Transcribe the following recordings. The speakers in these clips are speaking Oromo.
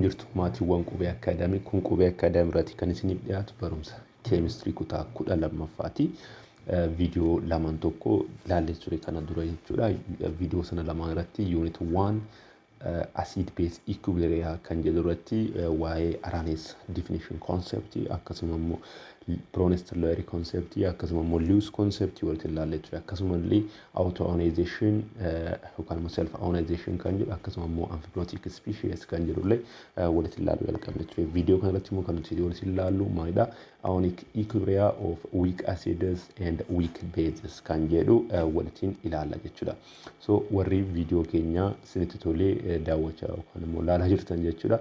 Jirtu maatiiwwan Qubee Akaadaamii. Kun Qubee Akaadaamii irratti kan isiniif dhiyaatu barumsa keemistirii kutaa 12ffaati. Viidiyoo lamaan tokko ilaallee ture kana dura jechuudha. Viidiyoo sana lamaan irratti unit 1 acid base equilibria kan jedhu irratti waa'ee Arrhenius definition concept, akkasuma immoo Bronsted Lowry concept, akkasuma immoo Lewis concept walitti ilaallee ture. Akkasuma illee auto ionization yookaan immoo self ionization kan jedhu, akkasuma immoo amphiprotic species kan jedhu illee walitti ilaaluu jalqabne ture. Viidiyoo kana irratti immoo kan nuti walitti ilaallu maalidha? Ionic equilibria of weak acids and weak bases kan jedhu walitti ilaalla jechuudha. So warri viidiyoo keenya isinitti tolee daawwachaa yookaan immoo ilaalaa jirtan jechuudha.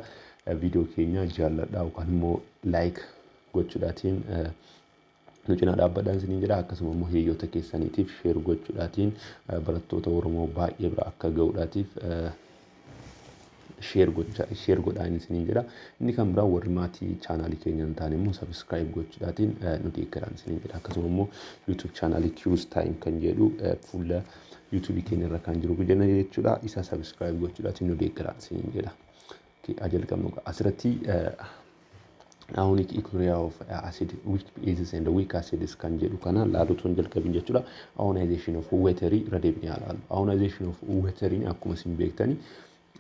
Viidiyoo keenya jaalladhaa yookaan immoo like gochuudhaatiin nu cinaa dhaabbadhaan isiniin jedha. Akkasuma immoo hiriyoota keessaniitiif share gochuudhaatiin barattoota Oromoo baay'ee bira akka ga'uudhaatiif share gocha share godhaan isiniin jedha. Inni kan biraa, warri maatii chaanaalii keenya hin taane immoo subscribe gochuudhaatiin nu deeggaraan isiniin jedha. Akkasuma immoo YouTube chaanaalii Q's Time kan jedhu fuula YouTube keenya irra kan jiru jenna jechuudha. Isa subscribe gochuudhaatiin nu deeggaraan isiniin jedha. Jalqabnu asirratti ionic equilibria of acid, weak bases and weak acids kan jedhu kana laaluutu hin jalqabin jechuudha. Ionization of water irra deebinee ilaallu. Ionization of water akkuma isin beektani,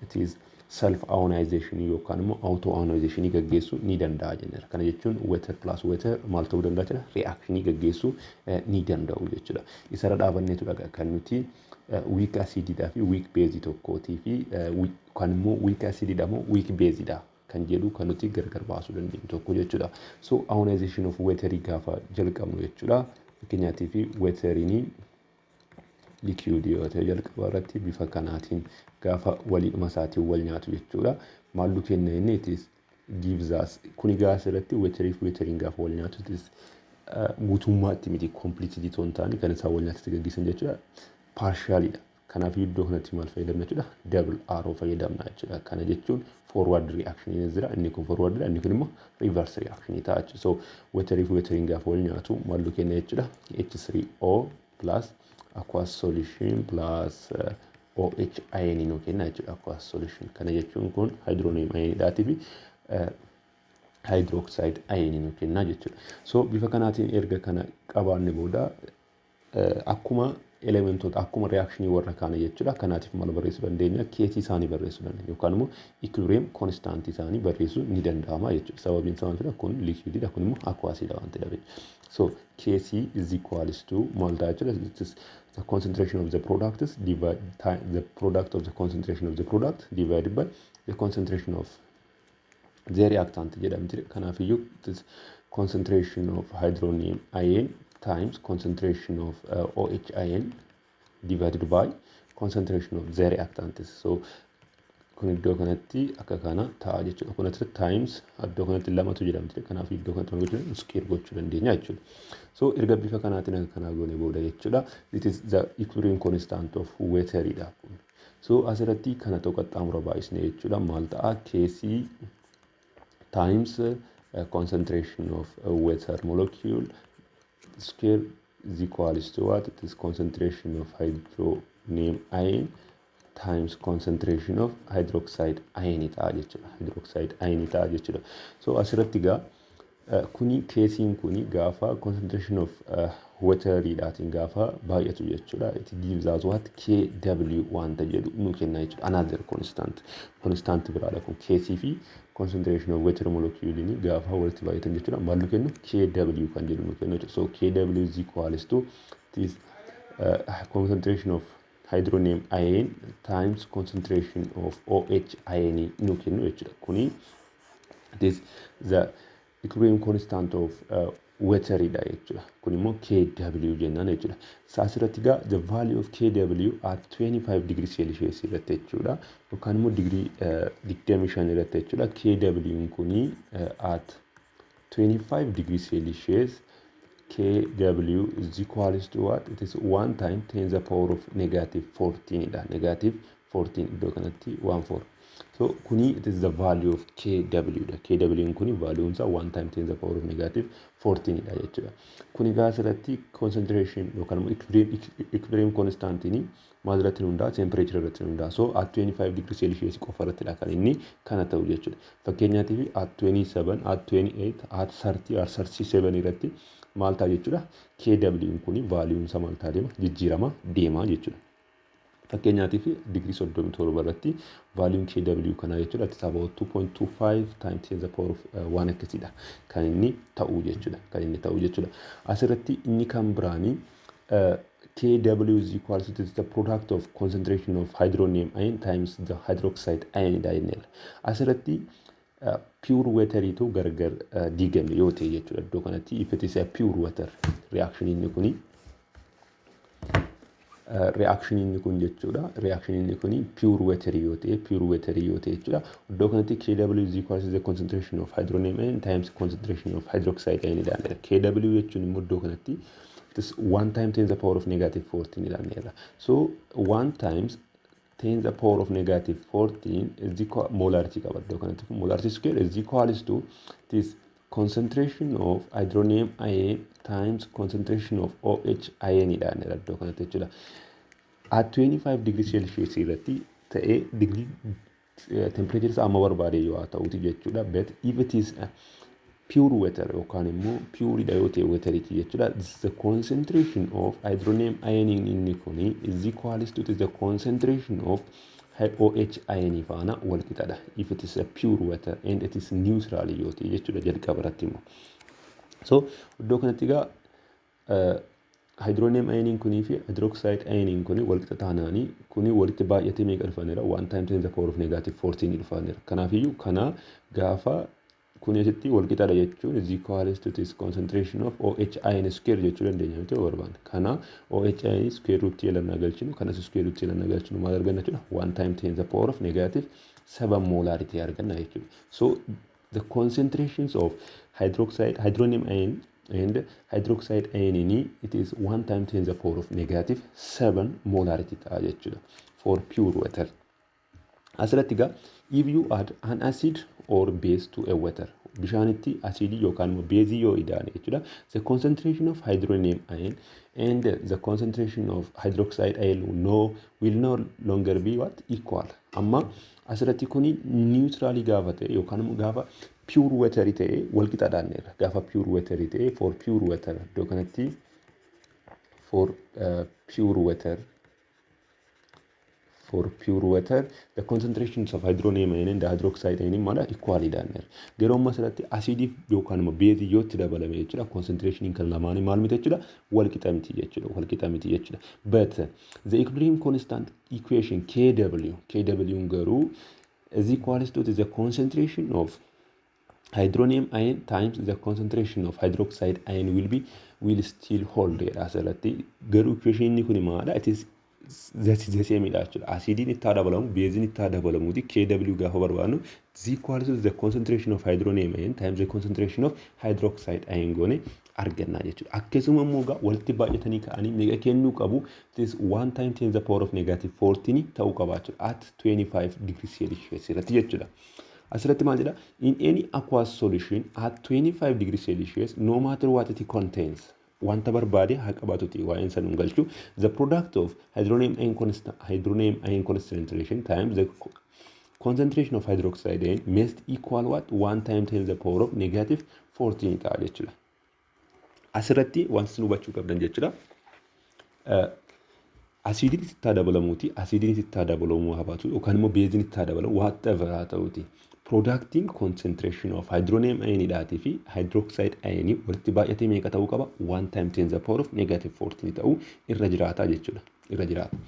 it is self ionization yookaan immoo auto ionization gaggeessuu ni danda'a jenneera. Kana jechuun water plus water maal ta'uu danda'a jechuudha? Reaction gaggeessuu ni danda'u jechuudha. Isarra dhaabanneetudha kan nuti weak acididhaa fi weak base tokkootii fi yookaan immoo weak acididha moo weak basedha kan jedhu kan nuti gargar baasuu dandeenyu tokko jechuudha. So ionization of water gaafa jalqabnu jechuudha. Fakkeenyaatiif wateriin liquid yoo ta'e, jalqaba irratti bifa kanaatiin gaafa waliidhuma isaatiin wal nyaatu jechuudha. Maallu kenna inni? It is gives us, kuni gaas irratti waterii fi wateriin gaafa wal nyaatu, it is guutummaatti miti, completely otoo hin taane kan isaan wal nyaatatti gaggeessan jechuudha. Partialidha. Kanaaf iddoo kanatti maal fayyadamna jechuudha? Double arrow fayyadamna jechuudha. Kana jechuun forward reaction jira. Inni kun forward, inni kun immoo reverse reaction ta'a jechuudha. So waterii fi wateriin gaafa wal nyaatu maallu kenna jechuudha? H3O plus aqueous solution plus OH ion nu kenna jechuudha, aqueous solution. Kana jechuun kun hydronium ioniidhaatii fi hydroxide ion nu kenna jechuudha. So bifa kanaatiin erga kana qabaanne booda, akkuma elementoota, akkuma reactionii warra kaanii jechuudha. Kanaatiif maal barreessuu dandeenya? Kc isaanii barreessuu dandeenya yookaan immoo equilibrium constant isaanii barreessuu ni danda'ama jechuudha. Sababiin isaa maalidha? Kun liquididha, kun immoo aqueousidha waan ta'eef. So Kc is equals to maal ta'a jechuudha? It is the concentration of the product is divide the product of the concentration of the product divided by the concentration of the reactant jedhamti. Kanaafiyyuu it is concentration of hydronium ion times concentration of OH ion divided by concentration of the reactants. So kun iddoo kanatti akka kana ta'a jechuudha. Kun asirratti times, iddoo kanatti lamatu jedhamti. Kanaaf iddoo kanatti maal gochuu, square gochuu dandeenya jechuudha. So erga bifa kanaatiin akka kanaa goone booda jechuudha. It is the equilibrium constant of water dha kun. So asirratti kana tokko qaxxaamura baay'isne jechuudha. Maal ta'a? Kc times concentration of water molecule square is equals to what? It is concentration of hydronium ion times concentration of hydroxide ion ta'a jechuudha. Hydroxide ion ta'a jechuudha. So asirratti egaa kuni Kciin kuni gaafa concentration of wateriidhaatiin gaafa baay'atu jechuudha. It gives us what? KW wanta jedhu nu kenna jechuudha. Another constant. Constant biraadha kun. Kc fi concentration of water molecule gaafa walitti baay'atan jechuudha. Maal nu kennu? KW kan jedhu nu kennu jechuudha. So KW is equals to this concentration of hydronium ion times concentration of OH ion nu kennu jechuudha. Kuni this the equilibrium constant of wateridha jechuudha. Kun immoo KW jennaan jechuudha. Asirratti egaa the value of KW at 25 degree Celsius irratti jechuudha. Yookaan immoo digirii 25 irratti jechuudha. KW kuni at 25 degree Celsius, KW is equals to what? It is 1 time 10 the power of negative 14 dha. Negative 14 iddoo kanatti 1 4. So So kuni it is the value of KW dha. KW kuni value isaa 1 time 10 the power of negative 14 dha jechuudha. Kuni egaa asirratti concentration yookaan immoo equilibrium constantiin maal irratti hundaa'a? Temperature irratti hundaa'a. So at 25 degree Celsius qofa irrattidha kan inni kana ta'u jechuudha. Fakkeenyaatiif at 27, at 28, at 30, at 37 irratti maal ta'a jechuudha? KW kuni value isaa maal ta'a deema? Jijjiirama deema jechuudha. Fakkeenyaatiif digirii 37 irratti valueun KW kanaa jechuudha, it is about 2.25 times 10 the power of waan akkasiidha kan inni ta'u jechuudha. Kan inni ta'u jechuudha. Asirratti inni kan biraanii KW is equal to the product of concentration of hydronium ion times the hydroxide ion dha jenneerra. Asirratti pure wateriitu gargar diigame yoo ta'e jechuudha. Iddoo kanatti if it is a pure water reaction inni kuni, reaction inni kun jechuudha. Reaction inni kuni pure water yoo ta'e jechuudha. Iddoo kanatti KW is equal to the concentration of hydronium ion times concentration of hydroxide ion ilaaleera. KW jechuun immoo iddoo kanatti it is 1 times 10 the power of negative 14 ilaaleera. So 1 times 10 the power of negative 14 is equal molarity qaba iddoo kanatti kun molarity square is equals to this concentration of hydronium ion times concentration of OH ion dha iddoo kanatti jechuudha. At 25 degree Celsius irratti ta'ee degree temperature isaa amma barbaade yoo haa ta'uti jechuudha. But if it is pure water yookaan immoo pure dha yoo ta'e wateriiti jechuudha. The concentration of hydronium ion inni kuni is equals to the concentration of OH ion faana wal qixadha. If it is a pure water and it is neutral yoo ta'e jechuudha jalqaba irratti immoo. So iddoo kanatti egaa hydronium ioniin kunii fi hydroxide ioniin kuni wal qixa taanaanii kuni walitti baay'atee meeqa dhufaneera? 1 times 10 the power of negative 14 dhufaneera. Kanaafiyyuu kana gaafa kuni asitti wal qixadha jechuun is equals to this concentration of OH ion square jechuu dandeenya miti yoo barbaanne. Kana OH ion square root jedhamna galchinu, kanas square root jedhamna galchinu, maal arganna jechuudha? 1 times 10 the power of negative 7 molarity arganna jechuudha. So the concentrations of hydroxide, hydronium ion and hydroxide ion it is 1 time 10 the power of negative 7 molarity ta'a jechuudha for pure water. Asirratti egaa if you add an acid or base to a water, bishaanitti asiidii yookaan immoo beezii yoo idaane jechuudha, the concentration of hydronium ion and the concentration of hydroxide ion no will no longer be what? Equal. Amma asirratti kuni neutralii gaafa ta'e yookaan immoo gaafa pure water ta'e wal qixaadhaanneerra. Gaafa pure water ta'e, for pure water, iddoo kanatti for pure water the concentrations of hydronium ion and the hydroxide ion maala? Equal dhaanneerra. Garuu amma asirratti asiidii yookaan immoo beezii yoo itti dabalame jechuudha, concentrationiin kan lamaanii maal miti jechuudha? Wal qixa miti jechuudha, wal qixa miti jechuudha. But the equilibrium constant equation KW garuu is equals to the concentration of hydronium ion times the concentration of hydroxide ion will still hold jedha asirratti. Garuu equation inni kun maadha? It is the same dha jechuudha. Asiidiin itti haa dabalamu, beeziin itti haa dabalamuuti, KW gaafa barbaadnu is equal to the concentration of hydronium ion times the concentration of hydroxide ion goone arganna jechuudha. Akkasuma immoo egaa walitti baay'atanii ka'anii meeqa kennuu qabu? This 1 time 10 the power of negative 14 ta'uu qaba jechuudha. At 25 degree Celsius irratti jechuudha. Asirratti maal jedha? In any aqueous solution at 25 degree Celsius, no matter what it contains, wanta barbaade haa qabaatuti waa'een san hin galchu, the product of hydronium ion concentration times the concentration of hydroxide ion must equal what? 1 time 10 the power of negative 14 ta'a jechuudha. Asirratti wanti isin hubachuu qabdan jechuudha. Asiidiin itti haa dabalamuuti, asiidiin itti haa dabalamuu haa baatu yookaan immoo beeziin itti haa dabalamu, whatever haa ta'uti. Productiin concentration of hydronium ioniidhaatii fi hydroxide ionii walitti baay'atee meeqa ta'uu qaba? 1 time 10 the power of negative 14 ta'uu irra jiraata jechuudha. Irra jiraata.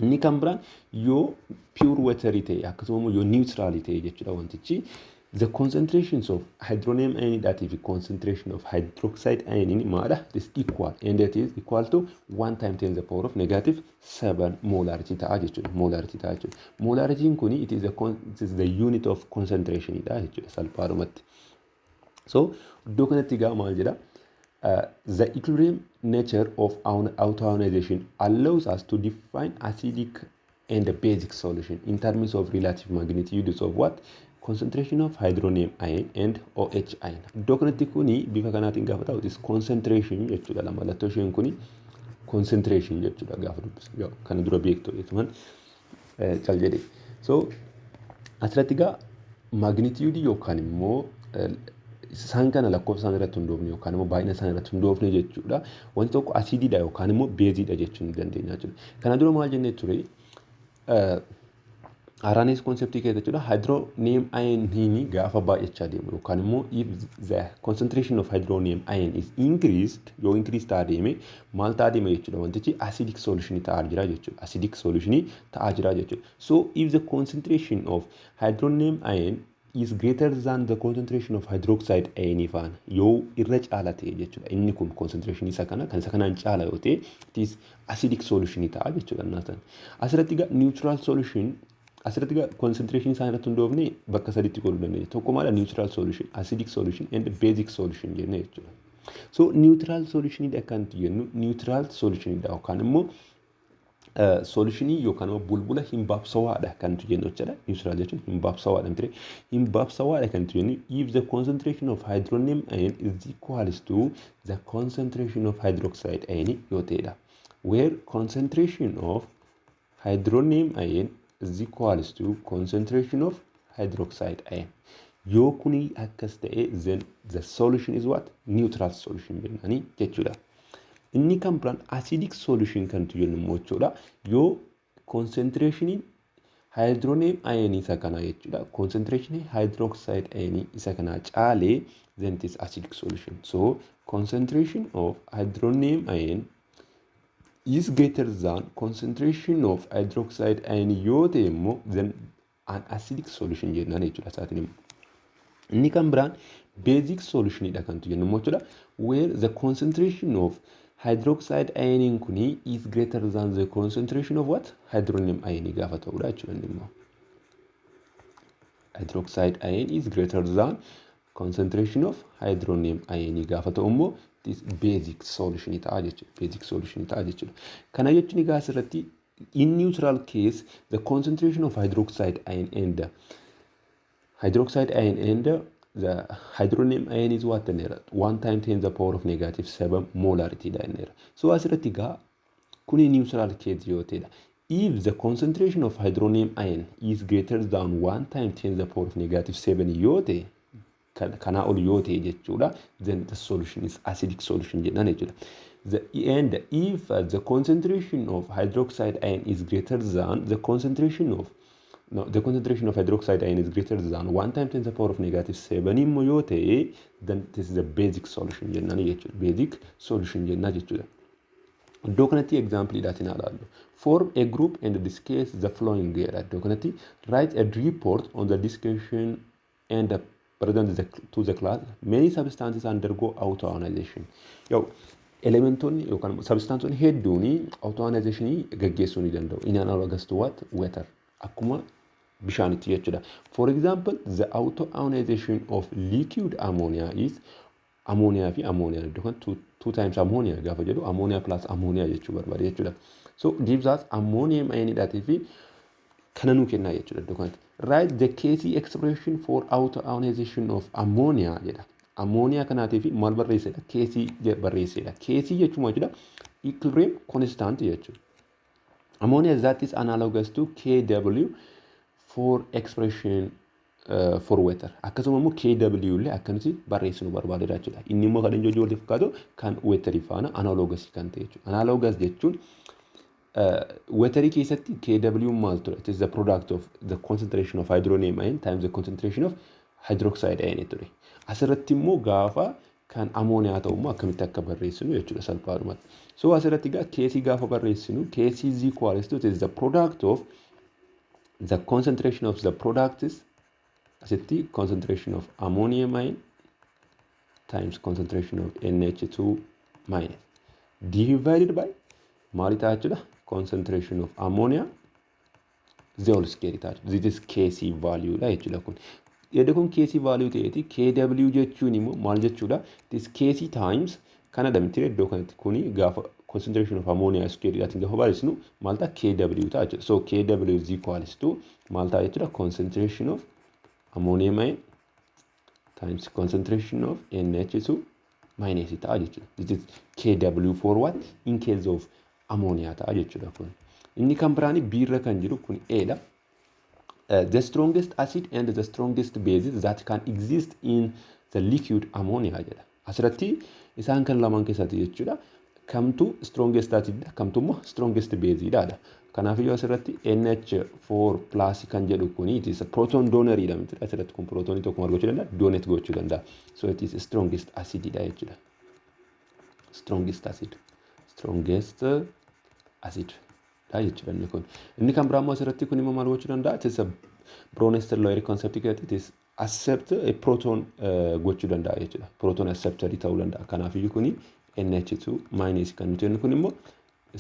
Inni kan biraan yoo pure waterii ta'e, akkasuma immoo yoo neutralii ta'e jechuudha, wantichi the concentrations of hydronium ioniidhaatii fi concentration of hydroxide ioniin maadha? It is equal and it is equal to 1 time 10 the power of negative 7 molarity ta'a jechuudha. Molarity ta'a jechuudha. Molarityin kuni it is the unit of concentration dha jechuudha salphaadhumatti. So iddoo kanatti egaa maal jedha? The equilibrium nature of autoionization allows us to define acidic and the basic solution in terms of relative magnitudes of what? Concentration of hydronium ion and OH ion. Iddoo kanatti kuni bifa kanaatiin gaafa ta'u, is concentration jechuudha. Mallattoo isheen kuni concentration jechuudha gaafa dubbisu. Kana dura beektu jechuun cal jedhe. So asirratti egaa magnitude yookaan immoo isaan kana lakkoofsa isaan irratti hundoofne yookaan immoo baay'ina isaan irratti hundoofne jechuudha. Wanti tokko asiidiidha yookaan immoo beeziidha jechuu ni dandeenya jechuudha. Kana dura maal jennee ture? Arrhenius conceptii keessa jechuudha. Hydronium ioniin gaafa baay'achaa deemu yookaan immoo if the concentration of hydronium ion is increased, yoo increase ta'aa deeme, maal ta'aa deema jechuudha? Wantichi acidic solution ta'aa jira jechuudha. Acidic solution ta'aa jira jechuudha. So if the concentration of hydronium ion is greater than the concentration of hydroxide ion faana yoo irra caala ta'e jechuudha. Inni kun concentration isa kana kan isa kanaan caala yoo ta'e, it is acidic solution ta'a jechuudha. Asirratti egaa neutral solution, asirratti egaa concentration isaan irratti hundoofne bakka sadiitti qooduu dandeenya. Tokko maala? Neutral solution, acidic solution and basic solution jennee jechuudha. So neutral solution dha kan jennu, neutral solution dha yookaan immoo solutionii yookaan immoo bulbula hin baabsawaadha kan nuti jennu jechuudha. Neutral jechuun hin baabsawaadha miti. Hin baabsawaadha kan nuti jennu if the concentration of hydronium ion is equals to the concentration of hydroxide ion yoo ta'edha. Where concentration of hydronium ion is equals to concentration of hydroxide ion. Yoo kuni akkas ta'e, then the solution is what? Neutral solution jennaanii jechuudha. Inni kan biraan acidic solution kan nuti jennu immoo jechuudha. Yoo concentrationiin hydronium ion isa kanaa jechuudha. Concentration hydroxide ion isa kanaa caalee, then it is acidic solution. So concentration of hydronium ion is greater than concentration of hydroxide ion yoo ta'e immoo, then an acidic solution jennaan jechuudha isaatiin immoo. Inni kan biraan basic solution dha kan jennu immoo jechuudha. Where the concentration of hydroxide ion kuni is greater than the concentration of what? Hydronium ion gaafa ta'udha jechuudha inni immoo. Hydroxide ion is greater than concentration of hydronium ion gaafa ta'u immoo, this basic solution ta'a jechuudha. Basic solution ta'a jechuudha. Kana jechuun egaa asirratti in neutral case the concentration of hydroxide ion and the hydronium ion is what jenneera? 1 time 10 the power of negative 7 molarity dha jenneera. So asirratti egaa kuni neutral case yoo ta'edha. If the concentration of hydronium ion is greater than 1 time 10 the power of negative 7 yoo ta'e, kanaa ol yoo ta'e jechuudha, then the solution is acidic solution jedhan jechuudha. And if the concentration of hydroxide ion is greater than the concentration of, no, the concentration of hydroxide ion is greater than 1 time 10 to the power of negative 7 immoo yoo ta'e, then this is the basic solution jennaan jechuudha. Basic solution jennaa jechuudha. Iddoo kanatti example dhaatiin haa ilaallu. Form a group and discuss the following jedha. Iddoo kanatti write a report on the discussion and the present to the class. Many substances undergo autoionization. Yoo elementoonni yookaan substanceonni hedduun autoionization gaggeessuu ni danda'u. In analogous to what? Water. Akkuma bishaanitti jechuudha. For example, the autoionization of liquid ammonia is ammonia fi ammonia, iddoo kan two times ammonia gaafa jedhu, ammonia plus ammonia jechuu barbaade jechuudha. So gives us ammonium ion fi kana nuu kennaa jechuudha iddoo kanatti. Write the Kc expression for autoionization of ammonia jedha. Ammooniyaa kanaatiif maal barreessedha? Kc barreessedha. Kc jechuun maal jechuudha? Equilibrium constant jechuudha. Ammonia that is analogous to Kw for expression for water. Akkasuma immoo Kw illee akka nuti barreessinu barbaadedha jechuudha. Inni immoo kan inni hojii walitti fakkaatu kan waterii faana analogous kan ta'e jechuudha. Analogous jechuun waterii keessatti Kw maal ture? It is the product of the concentration of hydronium ion times the concentration of hydroxide ion ture. Asirratti immoo gaafa kan amooniyaa ta'u immoo akkamitti akka barreessinu jechuudha salphaadhumatti. So asirratti egaa Kc gaafa barreessinu, Kc is equals to, it is the product of the concentration of the products, asitti concentration of ammonium ion times concentration of NH2 minus divided by maali ta'a jechuudha? Concentration of ammonia the whole square ta'a jechuudha. This is Kc value dha jechuudha kun. Edda kun Kc value ta'eeti, Kw jechuun immoo maal jechuudha? This Kc times kana miti iddoo kanatti kuni gaafa Concentration of ammonia square dhaatiin gaafa baay'isnu maal ta'a? KW ta'a jechuudha. So KW is equals to maal ta'a jechuudha? Concentration of ammonium ion times concentration of NH2 minus ta'a jechuudha. This is KW for what? In case of ammonia ta'a jechuudha kun. Inni kan biraan B irra kan jiru kun A dha. The strongest acid and the strongest bases that can exist in the liquid ammonia jedha. Asirratti isaan kan lamaan keessatti jechuudha. Kamtu strongest acid dha, kamtu immoo strongest base dha. Kanaafiyyuu asirratti NH4 plus kan jedhu kuni, it is a proton donor dha miti. Asirratti kun protonii tokko maal gochuu danda'a? Donate gochuu danda'a. So it is strongest acid dha jechuudha. Strongest acid. Strongest acid dha jechuudha inni kun. Inni kan biraa immoo asirratti kun immoo maal gochuu danda'a? It is a Bronsted Lowry concept keessatti it is accept a proton gochuu danda'a jechuudha. Proton acceptor ta'uu danda'a. Kanaafiyyuu kuni NH2 minus kan nuti jennu kun immoo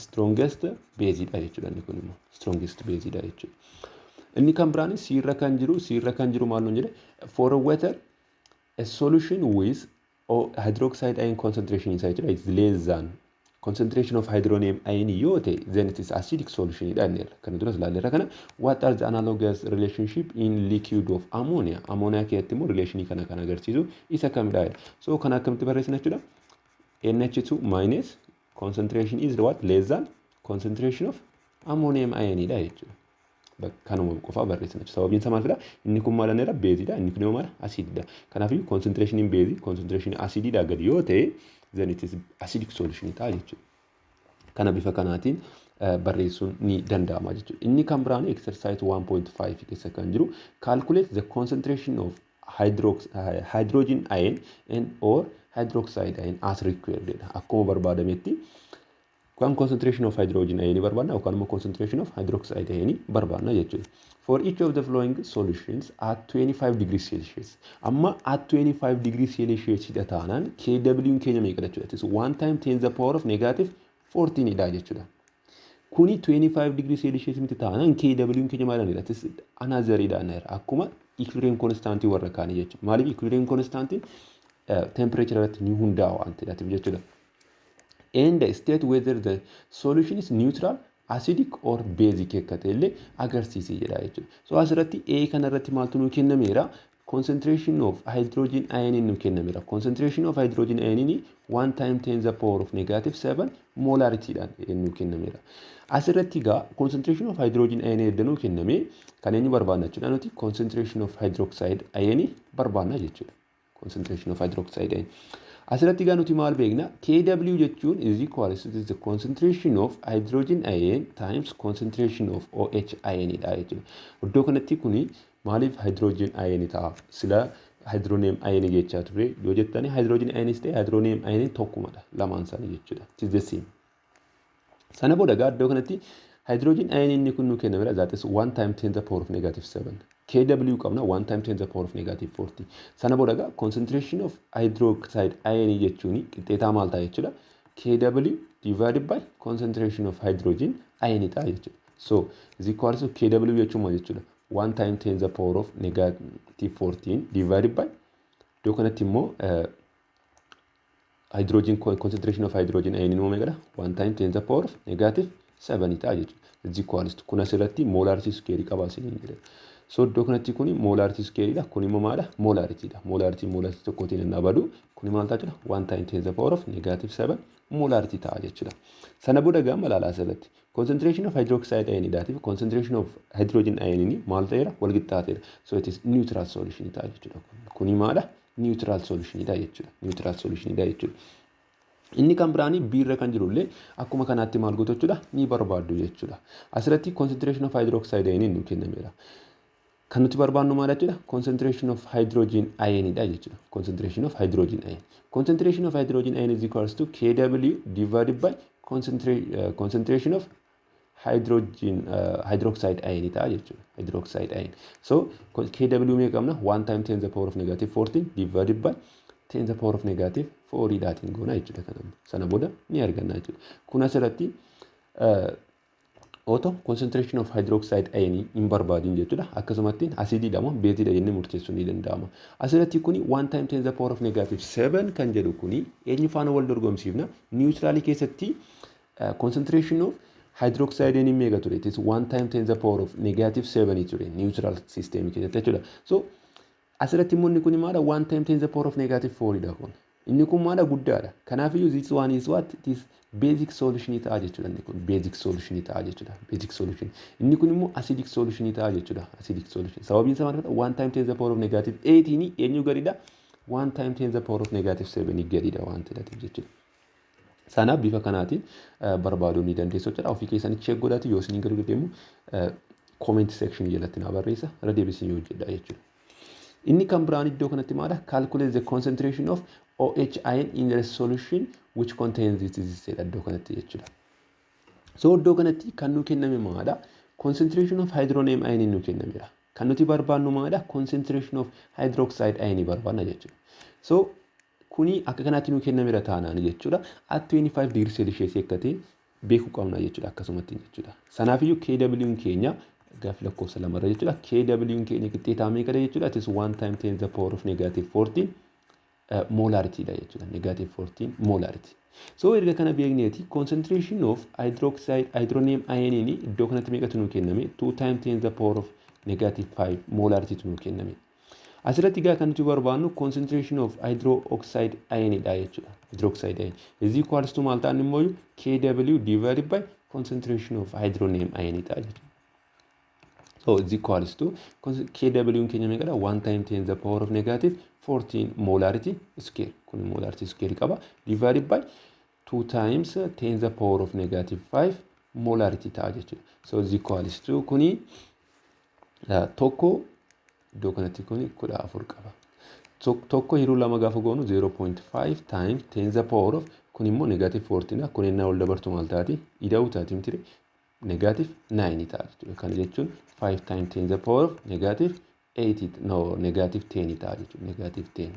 strongest base dha jechuudha. Inni kun immoo strongest base dha jechuudha. Inni kan biraan C irra kan jiru maal nuun jedhe? For a water, a solution with hydroxide ion concentration isaa jechuudha is less than concentration of hydronium ion yoo ta'e, then it is acidic solution dha inni irra. Kana duras ilaalleerra kana. What are the analogous relationship in liquid of ammonia? Ammonia keessatti immoo relationii kana kan agarsiisu isa kamidha jedha. So kana akkamitti barreessina jechuudha? NH2 minus concentration is what? Less than concentration of ammonium ion dha jechuudha. Kanuma qofaa barreessina jechuudha. Sababiin isaa maalidha? Inni kun maal jedha? Beeziidha. Inni kun immoo maal? Asiididha. Kanaafiyyuu concentrationiin beezii concentration asiididha gadi yoo ta'e, then it is acidic solution ta'a jechuudha. Kana bifa kanaatiin barreessuun ni danda'ama jechuudha. Inni kan biraan exercise 1.5 keessa kan jiru calculate the concentration of hydrogen ion and or hydroxide ion as required jedha. Akkuma barbaadametti yookaan concentration of hydrogen ion barbaadna yookaan immoo concentration of hydroxide ion barbaadna jechuudha. For each of the following solutions at 25 degrees Celsius. Amma at 25 degrees Celsius dha taanaan KW keenya meeqa jechuudha? It is 1 time 10 the power of negative 14 dha jechuudha. Kuni 25 degrees Celsius miti taanaan KW keenya maal dha? It is another dha. Akkuma equilibrium constant warra kaanii jechuudha. Maaliif? Equilibrium constant temperature irratti ni hundaa'a waan ta'eef jechuudha. And state whether the solution is neutral, acidic or basic akka ta'e illee agarsiisee jedha jechuudha. So asirratti A kanarratti maaltu nuu kennameera? Concentration of hydrogen ion nu kennameera. Concentration of hydrogen ion 1 time 10 the power of negative 7 molarityidhaan nu kennameera. Asirratti egaa concentration of hydrogen ion edda nuu kenname, kan eenyu barbaadna jechuudha? Nuti concentration of hydroxide ion barbaadna jechuudha. Concentration of hydroxide ion. Asirratti egaa nuti maal beekna? KW jechuun is equal to the concentration of hydrogen ion times concentration of OH ion dha jechuudha. Iddoo kanatti kuni maaliif hydrogen ion ta'a? Sila hydronium ion jechaa ture yoo jettani, hydrogen ionis ta'e hydronium ion tokkumadha lamaan isaanii jechuudha. It is the same. Sana booda egaa iddoo kanatti hydrogen ion inni kun nu kennameera, that is 1 time 10 the power of negative 7. KW qabna, 1 time 10 the power of negative 14. Sana booda egaa concentration of hydroxide ion jechuun qixxeetaa maal ta'a jechuudha? KW divided by concentration of hydrogen ion ta'a jechuudha. So is equal to KW jechuun maal jechuudha? 1 time 10 the power of negative 14 divided by iddoo kanatti immoo hydrogen, concentration of hydrogen ion immoo meeqadha? 1 time 10 the power of negative 7 ta'a jechuudha. Is equal to kun asirratti molarity square qaba isiniin jedhe. So iddoo kanatti kuni molarity square dha. Kun immoo maadha? Molarity dha. Molarity molarity tokkotiin hin badu. Kuni maal ta'a jechuudha? 1 time 10 the power of negative 7 molarity ta'a jechuudha. Sana booda gama ilaalaa, asirratti concentration of hydroxide ion dhaatiif concentration of hydrogen ion maal ta'eera? Wal qixxaateera. So it is neutral solution ta'a jechuudha. Kuni maadha? Neutral solution dha jechuudha. Neutral solution dha jechuudha. Inni kan biraanii B irra kan jirullee akkuma kanaatti maal gootu jechuudha? Ni barbaaddu jechuudha. Asirratti concentration of hydroxide ion nu kennameera. Kan nuti barbaannu maal jechuudha? Concentration of hydrogen ion dha jechuudha. Concentration of hydrogen ion. Concentration of hydrogen ion is equals to KW divided by concentration of hydrogen hydroxide ion ta'a jechuudha. Hydroxide ion. So KW meeqa qabna? 1 time 10 the power of negative 14 divided by 10 the power of negative 4 dhaatiin goona jechuudha kana. Sana booda ni arganna jechuudha. Kun asirratti otoo concentration of hydroxide ion hin barbaadin jechuudha. Akkasumatti asiidiidha moo beeziidha jennee murteessuun ni danda'ama. Asirratti kuni 1 time 10 the power of negative 7 kan jedhu kuni eenyu faana wal dorgomsiifna? Neutralii keessatti Concentration of hydroxide inni meeqa ture? It is 1 time 10 the power of negative 7 ture neutral system keessatti jechuudha. So asirratti immoo inni kun maadha? 1 time 10 the power of negative 4 dha kun. Inni kun maadha? Guddaadha. Kanaafiyyuu this one is what? It is basic solution ta'a jechuudha inni kun. Basic solution ta'a jechuudha. Basic solution. Inni kun immoo acidic solution ta'a jechuudha. Acidic solution. Sababiin isaa maal? 1 time 10 the power of negative 18 eenyu gadidha? 1 time 10 the power of negative 7 gadidha waan ta'eef jechuudha. Sanaaf bifa kanaatiin barbaaduu ni dandeessu jechuudha. Ofii keessanii check godhatu. Yoo isin galuu deemu, comment section jalatti naa barreessa, irra deebisanii hojjedha jechuudha. Inni kan biraan iddoo kanatti maadha? Calculate the concentration of OH ion in the solution which contains this jedha iddoo kanatti jechuudha. So iddoo kanatti kan nu kenname maadha? Concentration of hydronium ion nu kennamedha. Kan nuti barbaannu maadha? Concentration of hydroxide ion barbaanna jechuudha. So kuni akka kanaatti nu kennamedha taanaan jechuudha. At 25 degree Celsius akka ta'e beekuu qabna jechuudha akkasumatti jechuudha. Sanaafiyyuu KW keenya gaaffii lakkoofsa lamarra jechuudha. KW keenya qixxeetaa meeqadha jechuudha? It is 1 time 10 the power of negative 14 molarity dha jechuudha. Negative 14 molarity. So erga kana beekneeti, concentration of hydroxide hydronium ion iddoo kanatti meeqatu nu kenname? 2 times 10 the power of negative 5 molarity tu nu kenname. Asirratti egaa kan nuti barbaannu concentration of hydroxide ion dha jechuudha. Hydroxide ion is equals to maal ta'an immoo? KW divided by concentration of hydronium ion ta'a jechuudha. So is equals to KW keenya meeqadha? 1 time 10 the power of negative 14 molarity square. Kun molarity square qaba. Divided by 2 times 10 the power of negative 5 molarity ta'a jechuudha. So is equals to kuni tokko, iddoo kanatti kuni 14 qaba. Tokko hiruu lama gaafa goonu 0.5 times 10 the power of, kun immoo negative 14, kun innaa ol dabartu maal taati? Ida'uu taati miti? Negative 9 ta'a jechuudha. Kana jechuun 5 times 10 the power of negative 8, no, negative 10 ta'a jechuudha. Negative 10.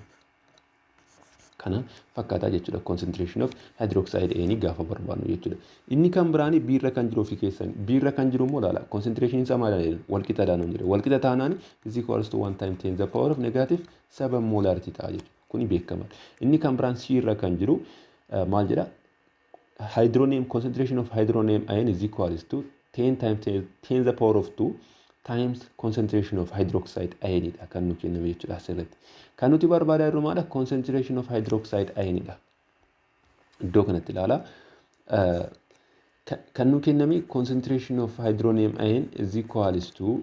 Kana fakkaataa jechuudha concentration of hydroxide ion gaafa barbaadnu jechuudha. Inni kan biraani biirra kan jiru ofii keessan, biirra kan jiru immoo ilaala. Concentration isaa maal jedha? Wal qixaadhaan hin jedhe. Wal qixa taanaan is equals to 1 time 10 the power of negative 7 molarity ta'a jechuudha. Kuni beekamaadha. Inni kan biraan C irra kan jiru maal jedha? Hydronium concentration of hydronium ion is equals to 10 times 10 the power of 2 times concentration of hydroxide ion dha kan nu kenname jechuudha asirratti. Kan nuti barbaadaa jirru maadha? Concentration of hydroxide ion dha. Iddoo kanatti ilaala. Kan nu kenname concentration of hydronium ion is equals to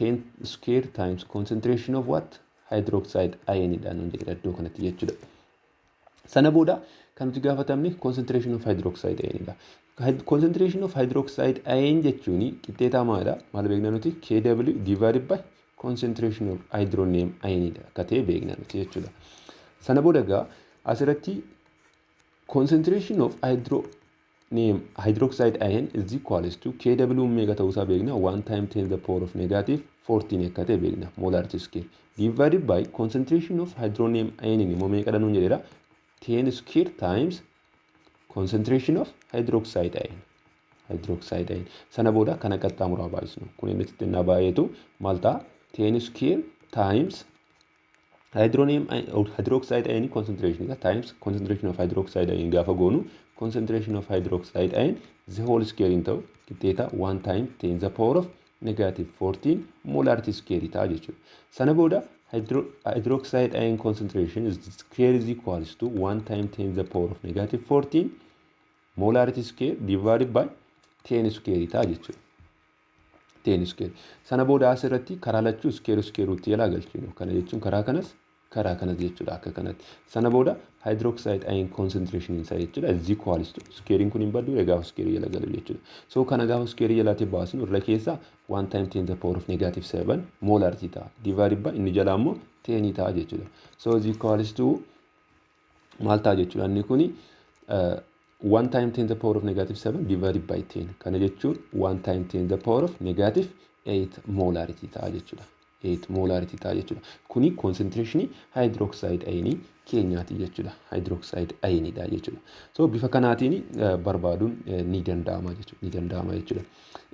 10 square times concentration of what? Hydroxide ion dha nuun jedhedha iddoo kanatti jechuudha. Sana booda kan nuti gaafatamne concentration of hydroxide ion dha. Concentration of hydroxide ion jechuun qixxeetaa maalidha? Maal beekna nuti? KW divided by concentration of hydronium ion dha akka ta'e beekna nuti jechuudha. Sana booda egaa asirratti concentration of hydronium hydroxide ion is equals to KW meeqa ta'uusaa beekna? 1 time 10 the power of negative 14 akka ta'e beekna molarity square divided by concentration of hydronium ion immoo meeqadha nuun jedheera? 10 square times concentration of hydroxide ion. Hydroxide ion sana booda kana qaxxaamuraa baay'isnu. Kun inni xixinnaa baay'eetu maal ta'a? 10 square times hydronium hydroxide ion concentration times concentration of hydroxide ion gaafa goonu, concentration of hydroxide ion the whole square hin ta'u, qixxeeta 1 time 10 the power of negative 14 molarity square ta'a jechuudha. Sana booda hydroxide ion concentration is square is equals to 1 time 10 the power of negative 14 molarity square divided by 10 square ta'a jechuudha. 10 square. Sana booda asirratti karaa lachuu square square root jalaa galchinu. Kana jechuun karaa kanas karaa kanas jechuudha akka kanatti. Sana booda hydroxide ion concentration isaa jechuudha is equals to, squarein kun hin baddu gaafa square jala galu jechuudha. So kana gaafa square jalaatti baasnu, irra keessa 1 time 10 the power of negative 7 molarity ta'a. Divided by inni jalaa immoo 10 ta'a jechuudha. So is equals to maal ta'a jechuudha? Inni kuni 1 time 10 the power of negative 7 divided by 10. Kana jechuun 1 time 10 the power of negative 8 molarity ta'a jechuudha. 8 molarity ta'a jechuudha. Kuni concentration hydroxide ionii keenyaati jechuudha. Hydroxide ioniidha jechuudha. So bifa kanaatiin barbaaduun ni danda'ama jechuudha. Ni danda'ama jechuudha.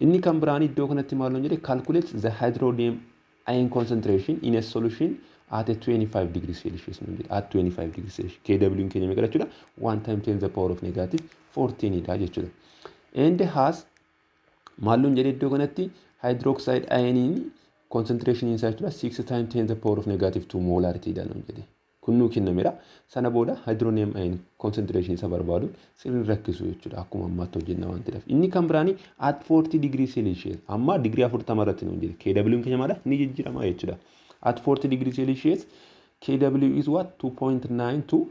Inni kan biraan iddoo kanatti maal jedhe? Calculate the hydronium ion concentration in a solution At 25 degree Celsius nu jedha. At 25 degree Celsius KW keenya meeqa jechuudha? 1 times 10 the power of negative 14 dha jechuudha. And has maal nuun jedhe iddoo kanatti? Hydroxide ioniin concentration isaa jechuudha 6 times 10 the power of negative 2 molarity dha nuun jedhe. Kun nuu kennameera. Sana booda hydronium ion concentration isa barbaadu sirrii rakkisu jechuudha. Akkuma ammaatti hojjenna waan ta'eef. Inni kan biraani at 40 degree Celsius, amma digirii 40 irratti nuun jedhe. KW keenya maadha? Ni jijjiirama jechuudha. At 40 degree Celsius KW is what? 2.92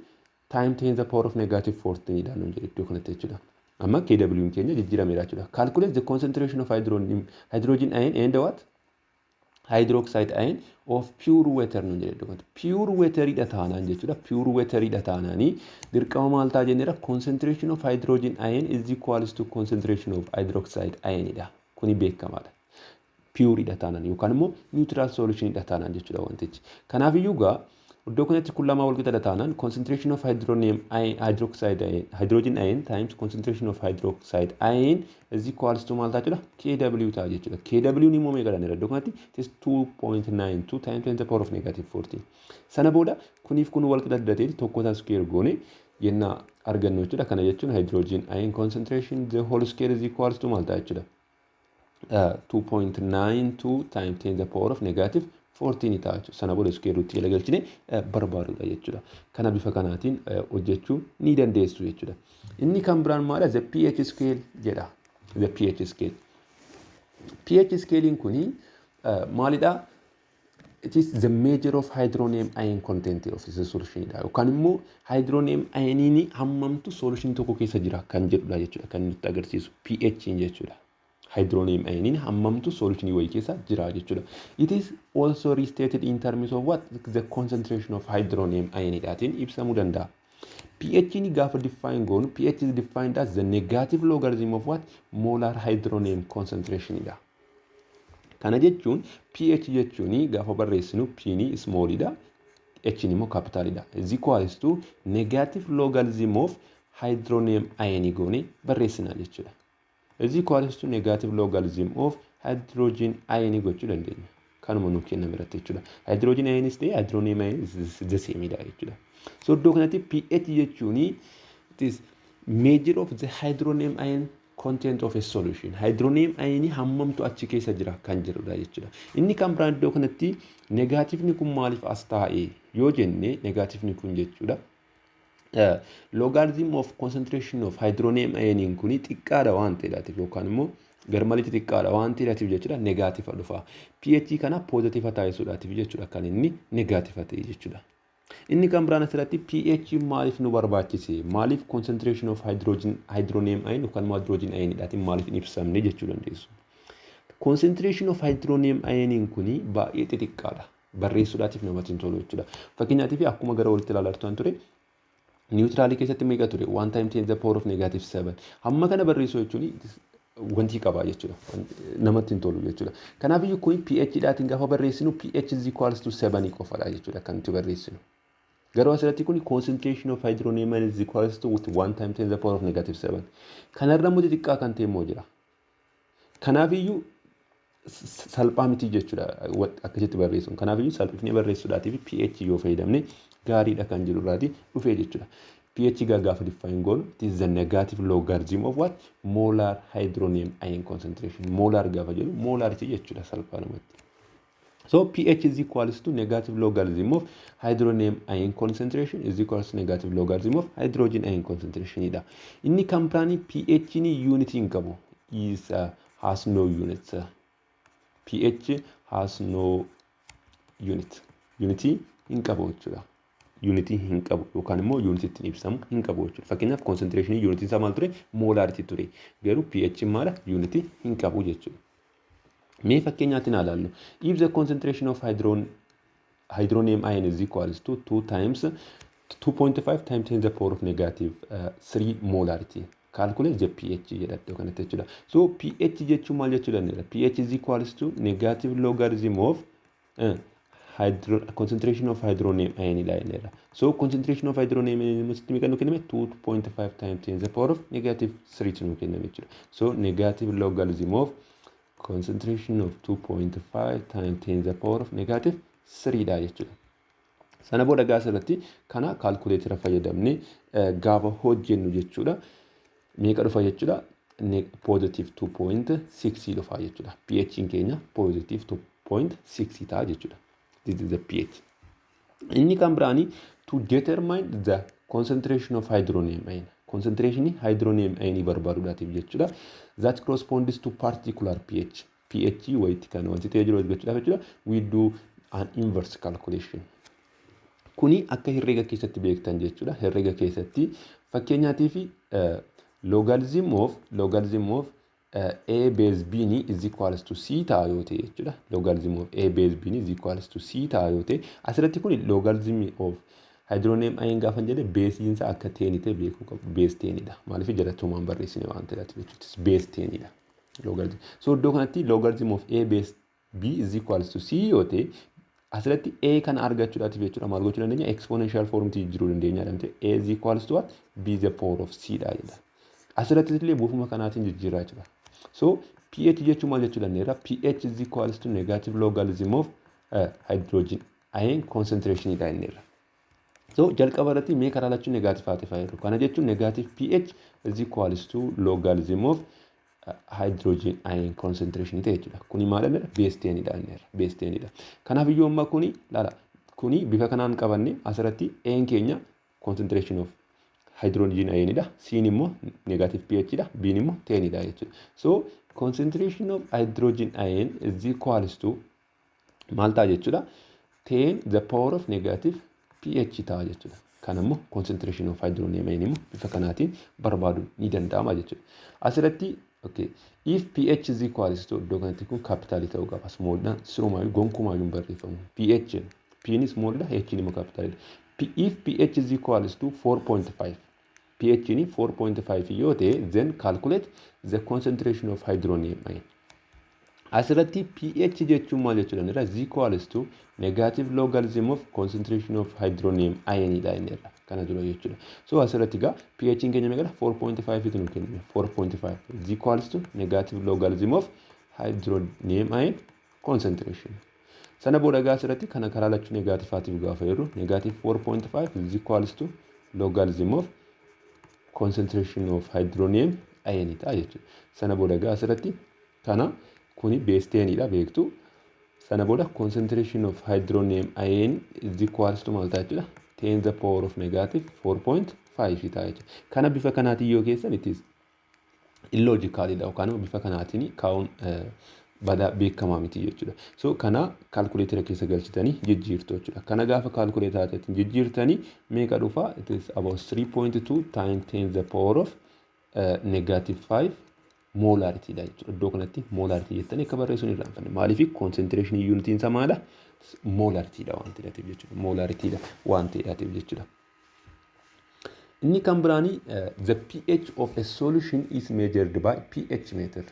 times 10 the power of negative 14 dha nuun jedhe iddoo kanatti jechuudha. Amma KW keenya jijjiirameera jechuudha. Calculate the concentration of hydrogen ion and what? Hydroxide ion of pure water nuun jedhe iddoo kanatti. Pure wateridha taanaan jechuudha. Pure wateridha taanaanii dirqama maal ta'a jenneera? Concentration of hydrogen ion is equals to concentration of hydroxide ion dha. Kuni beekamaadha. Pureidha taanaan yookaan immoo neutral solutionidha taanaan jechuudha wantichi. Kanaafiyyuu gaa iddoo kanatti kun lama wal qixadha taanaan concentration of hydronium ion, hydroxide ion, hydrogen ion times concentration of hydroxide ion is equals to maal ta'a jechuudha? KW ta'a jechuudha. KW immoo meeqa dha iddoo kanatti? It is 2.92 times 10 to the power of negative 14. Sana booda kuniif kun wal qixa adda tokko ta'a square goone yennaa argannu jechuudha. Kana jechuun hydrogen ion concentration the whole square is equals to maal ta'a jechuudha? 2.92 times 10 the power of negative 14 ta'a jechuudha. Sana booda square root jala galchine barbaaduudha jechuudha. Kana bifa kanaatiin hojjechuu ni dandeessu jechuudha. Inni kan biraan maadha? The pH scale jedha. The pH scale. pH scalein kuni maalidha? It is the measure of hydronium ion content of the solution dha. Yookaan immoo hydronium ioniin hammamtu solution tokko keessa jira kan jedhudha jechuudha kan nutti agarsiisu pH jechuudha. Hydronium ioniin hammamtu solution wayii keessa jira jechuudha. It is also restated in terms of what? The concentration of hydronium ion ibsamuu danda'a. pH ni gaafa define goonu, pH is defined as the negative logarithm of what? Molar hydronium concentration dha. Kana jechuun pH jechuun gaafa barreessinu P ni small dha, H ni immoo capital dha. Is equals to negative logarithm of hydronium ion goone barreessina jechuudha. Is equals to negative logarithm of hydrogen ion gochuu dandeenya. Kanuma nuuf kenname irratti jechuudha. Hydrogen ionis ta'e hydronium ion is the same dha jechuudha. So iddoo kanatti pH jechuun it is measure of the hydronium ion content of a solution. Hydronium ion hammamtu achi keessa jira kan jedhudha jechuudha. Inni kan biraan iddoo kanatti negaatifni kun maaliif as taa'e yoo jenne, negaatifni kun jechuudha. Logarithm of concentration of hydronium ioniin kun xiqqaadha waan ta'eedhaatiif yookaan immoo garmalitti xiqqaadha waan ta'eedhaatiif jechuudha negaatifa dhufa. pH kana poozitiiva taasisuudhaatiif jechuudha kan inni negaatifa ta'e jechuudha. Inni kan biraan asirratti pH maaliif nu barbaachise? Maaliif concentration of hydrogen hydronium ion yookaan immoo hydrogen ioniidhaatiin maaliif hin ibsamne jechuu dandeessu. Concentration of hydronium ioniin kuni baay'ee xixiqqaadha. Barreessuudhaatiif namatti hin tolu jechuudha. Fakkeenyaatiif akkuma gara walitti ilaalaa turtan ture, niwutiraalii keessatti meeqa ture? 1 times 10 the power of negative 7. Hamma kana barreessuu jechuun wanti qaba jechuudha. Namatti hin tolu jechuudha. Kanaafiyyuu kun pH dhaatiin gaafa barreessinu pH is equals to 7 qofadha jechuudha kan nuti barreessinu. Garuu asirratti kun concentration of hydronium is equals to 1 times 10 the power of negative 7. Kanarra immoo xixiqqaa kan ta'e immoo jira. Kanaafiyyuu salphaa miti jechuudha akkasitti barreessuun. Kanaafiyyuu salphifnee barreessuudhaatiif pH yoo fayyadamne gaariidha kan jedhu irraati dhufee jechuudha. pH gaafa define goonu, it is the negative logarithm of what? Molar hydronium ion concentration. Molar gaafa jedhu molarity jechuudha salphaadhumatti. So pH is equals to negative logarithm of hydronium ion concentration is equals to negative logarithm of hydrogen ion concentration dha. Inni kan biraani pH ni unit hin qabu. Is has no unit. pH has no unit. Unitii hin qabu jechuudha. Unitii hin qabu yookaan immoo unitii ittiin ibsamu hin qabu jechuudha. Fakkeenyaaf concentration unitiin isaa maal ture? Molarity ture. Garuu pH maala? Unitii hin qabu jechuudha. Mee fakkeenyaatiin haa ilaallu. If the concentration of hydronium ion is equals to 2 times 2.5 times 10 the power of negative 3 molarity. Calculate the pH jedha iddoo kanatti jechuudha. So pH jechuun maal jechuu dandeenya? pH is equals to negative logarithm of concentration of hydronium ion dha jenneerra. So concentration of hydronium ion sitti meeqa nu kenname? 2.5 times 10 the power of negative 3 nu kenname jechuudha. So negative logarithm of concentration of 2.5 times 10 the power of negative 3 dha jechuudha. Sana booda gaa asirratti kana calculator fayyadamnee gaafa hojjennu jechuudha. Meeqa dhufa jechuudha? Positive 2.6 dhufa jechuudha. pH keenya positive 2.6 ta'a jechuudha. This is the pH. Inni kan biraanii, to determine the concentration of hydronium ion. Concentration hydronium ion barbaaduudhaatiif jechuudha. That corresponds to particular pH. pH wayitti kan wanti ta'ee jiru argachuudhaaf jechuudha. We do an inverse calculation. Kuni akka herreega keessatti beektan jechuudha. Herreega keessatti, fakkeenyaatiif, logarithm of a base b ni is equals to c ta'a yoo ta'e jechuudha. Logarithm of a base b ni is equals to c ta'a yoo ta'e, asirratti kuni logarithm of hydronium ion gaafa jedhe baseiin isaa akka 10 ta'e beekuu qabu. Base 10dha. Maaliif? Jalatti barreessine waan ta'eef jechuudha. Base 10dha. Logarithm. So iddoo kanatti logarithm of a base b is equals to c yoo ta'e, asirratti a kana argachuudhaatiif jechuudha maal gochuu dandeenya? Exponential formtii jijjiiruu dandeenya jedhamte. A is equals to what? B the power of c dha jedha. Asirratti illee buufuma kanaatiin jijjiiraa jira. So pH jechuun maal jechuu dandeenya? pH is equals to negative logarithm of hydrogen ion concentration dha jenneerra. So jalqaba irratti mee karaa lachuu negativeaati fayyadu. Kana jechuun negative pH is equals to logarithm of hydrogen ion concentration ta'e jechuudha. Kuni maal jenneerra? Base 10dha jenneerra. Base 10dha. Kanaaf iyyuu amma kuni laala, kuni bifa kanaan qabanne asirratti A'n keenya concentration of hydrogen ionidha. C'n immoo negative pH dha. B'n immoo 10dha jechuudha. So concentration of hydrogen ion is equals to maal ta'a jechuudha? 10 the power of negative pH ta'a jechuudha. Kan immoo concentration of hydrogen ion immoo bifa kanaatiin barbaaduun ni danda'ama jechuudha. Asirratti, okay, if pH is equals to, iddoo kanatti kun capitalii ta'uu qaba. Smalldhaan sirumaa gonkumaayyuu hin barreeffamu. pH, P ni smalldha, H ni immoo capitalidha. If pH is equals to 4.5, pH ni 4.5 yoo ta'e, then calculate the concentration of hydronium ion. Asirratti pH jechuun maal jechuudha? Is equals to negative logarithm of concentration of hydronium ion dha inni irra kana dura jechuudha. So asirratti egaa pH keenya meeqadha? 4.5 tu nu kenname. 4.5 is equals to negative logarithm of hydronium ion concentration. Sana booda egaa asirratti kana karaa lachuu negativeaatiif gaafa jedhu, negative 4.5 is equals to logarithm of concentration of hydronium ion ta'a jechuudha. Sana booda egaa asirratti kana kuni base 10dha beektu. Sana booda concentration of hydronium ion is equals to maal ta'a jechuudha? 10 the power of negative 4.5 ta'a jechuudha. Kana bifa kanaatiin yoo keessan, it is illogicalidha yookaan bifa kanaatiin kaa'uun badaa beekamaa miti jechuudha. So kana calculator keessa galchitanii jijjiirtu jechuudha. Kana gaafa calculatoraatiin jijjiirtanii meeqa dhufa? It is about 3.2 times 10 the power of negative 5 molarityidha jechuudha. Iddoo kanatti molarity jettanii akka barreessuun hin irraanfanne. Maaliif? Concentration unitiin isaa maala? Molarityidha waan ta'eef jechuudha. Molarityidha waan ta'eef jechuudha. Inni kan biraanii, the pH of a solution is measured by pH meter.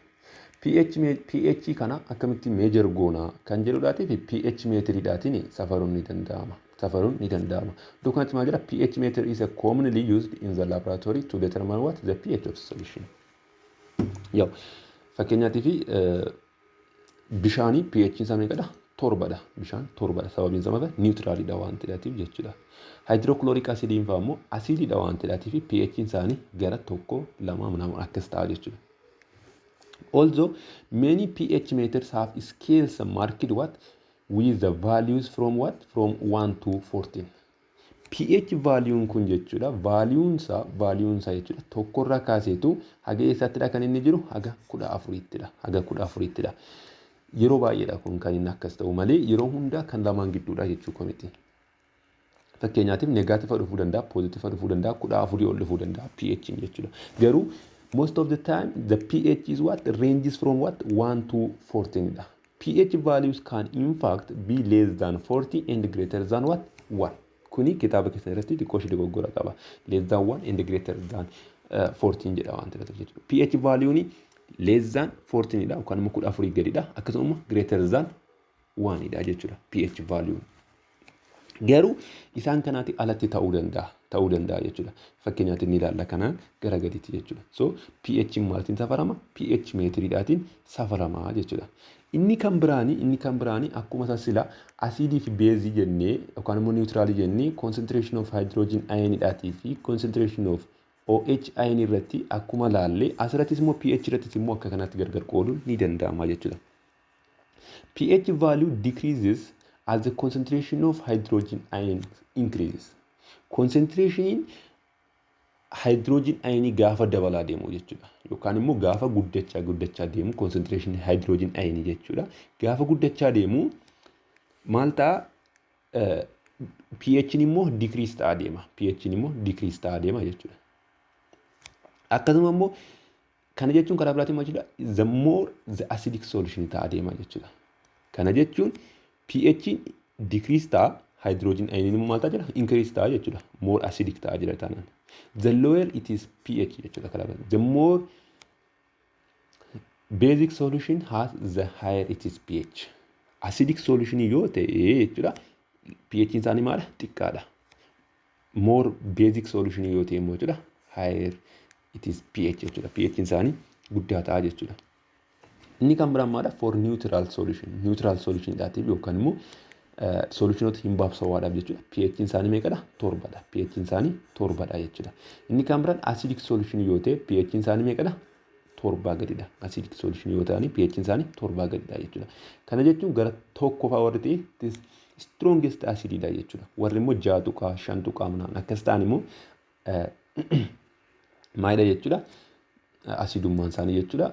pH kana akkamitti measure goonaa kan jedhudhaatii fi pH meteriidhaatiin safaruun ni danda'ama. Safaruun ni danda'ama. Iddoo kanatti maal jedha? pH meter is a commonly used in the laboratory to determine what? The pH of solution. Yaw, fakkeenyaatiif, bishaanii pH isaa meeqadha? 7dha. Bishaan 7dha. Sababiin isaa maal? Neutralidha waan ta'eef jechuudha. Hydrochloric acidiin fa'aa immoo acidiidha waan ta'eef pH isaanii gara 1, 2 nama akkas ta'a jechuudha. Also, many pH meters have scales marked what? With the values from what? From 1 to 14. pH valueun kun jechuudha. Valueun isaa jechuudha. Tokkorraa kaaseetu haga eessattidha kan inni jiru? Haga 14ttidha. Haga 14ttidha. Yeroo baay'eedha kun kan inni akkas ta'u malee yeroo hundaa kan lamaan gidduudha jechuu miti. Fakkeenyaatiif, negative dhufuu danda'a, positive dhufuu danda'a, 14 ol dhufuu danda'a pH jechuudha. Garuu most of the time the pH is what? Ranges from what? 1 to 14 dha. pH values can in fact be less than 40 and greater than what? 1. Kuni kitaaba keessan irratti xiqqoo ishee dogoggora qaba. Less than 1 and greater than 14 jedha waan ta'eef jechuudha. pH valueun less than 14 dha yookaan immoo 14 gadidha. Akkasuma immoo greater than 1 dha jechuudha pH valueun. Garuu isaan kanaatti alatti ta'uu danda'a jechuudha. Fakkeenyaatti ni ilaalla kanaan gara gadiitti jechuudha. So pH maaltiin safarama? pH meetiriidhaatiin safarama jechuudha. Inni kan biraanii akkuma isa sila asiidii fi beezii jennee yookaan immoo niwutiraalii jennee concentration of hydrogen ioniidhaatii fi concentration of OH ion irratti akkuma laallee, asirrattis immoo pH irrattis immoo akka kanaatti gargar qooduun ni danda'ama jechuudha. pH value decreases as the concentration of hydrogen ion increases. Concentrationiin hydrogen ionii gaafa dabalaa deemu jechuudha. Yookaan immoo gaafa guddachaa guddachaa deemu, concentration hydrogen ionii jechuudha. Gaafa guddachaa deemu maal ta'a? pH'n immoo decrease ta'aa deema. pH'n immoo decrease ta'aa deema jechuudha. Akkasuma immoo kana jechuun karaa biraatiin maal jechuudha? The more the acidic solution ta'aa deema jechuudha. Kana jechuun pH decrease ta'a, hydrogen ion immoo maal ta'a jira? Increase ta'a jechuudha. More acidic ta'a jira taanaan. The lower it is pH jechuudha karaa biraatiin. The more basic solution has, the higher it is pH. Acidic solution yoo ta'e jechuudha, pH isaanii maal? Xiqqaadha. More basic solution yoo ta'e immoo jechuudha, higher it is pH jechuudha. pH isaanii guddaa ta'a jechuudha. Inni kan biraan maadha? For neutral solution. Neutral solution dhaatiif yookaan immoo solutionoota hin baabsawaadhaaf jechuudha. pH isaanii meeqadha? 7dha. pH isaanii 7dha jechuudha. Inni kan biraan acidic solution yoo ta'e pH isaanii meeqadha? 7 gadidha. Acidic solution yoo ta'ani pH isaanii 7 gadidha jechuudha. Kana jechuun gara 1 fa'aa warri ta'e strongest acididha jechuudha. Warri immoo 6 tuqaa 5 tuqaa manaan akkas ta'an immoo maalidha jechuudha? Asidummaan isaanii jechuudha,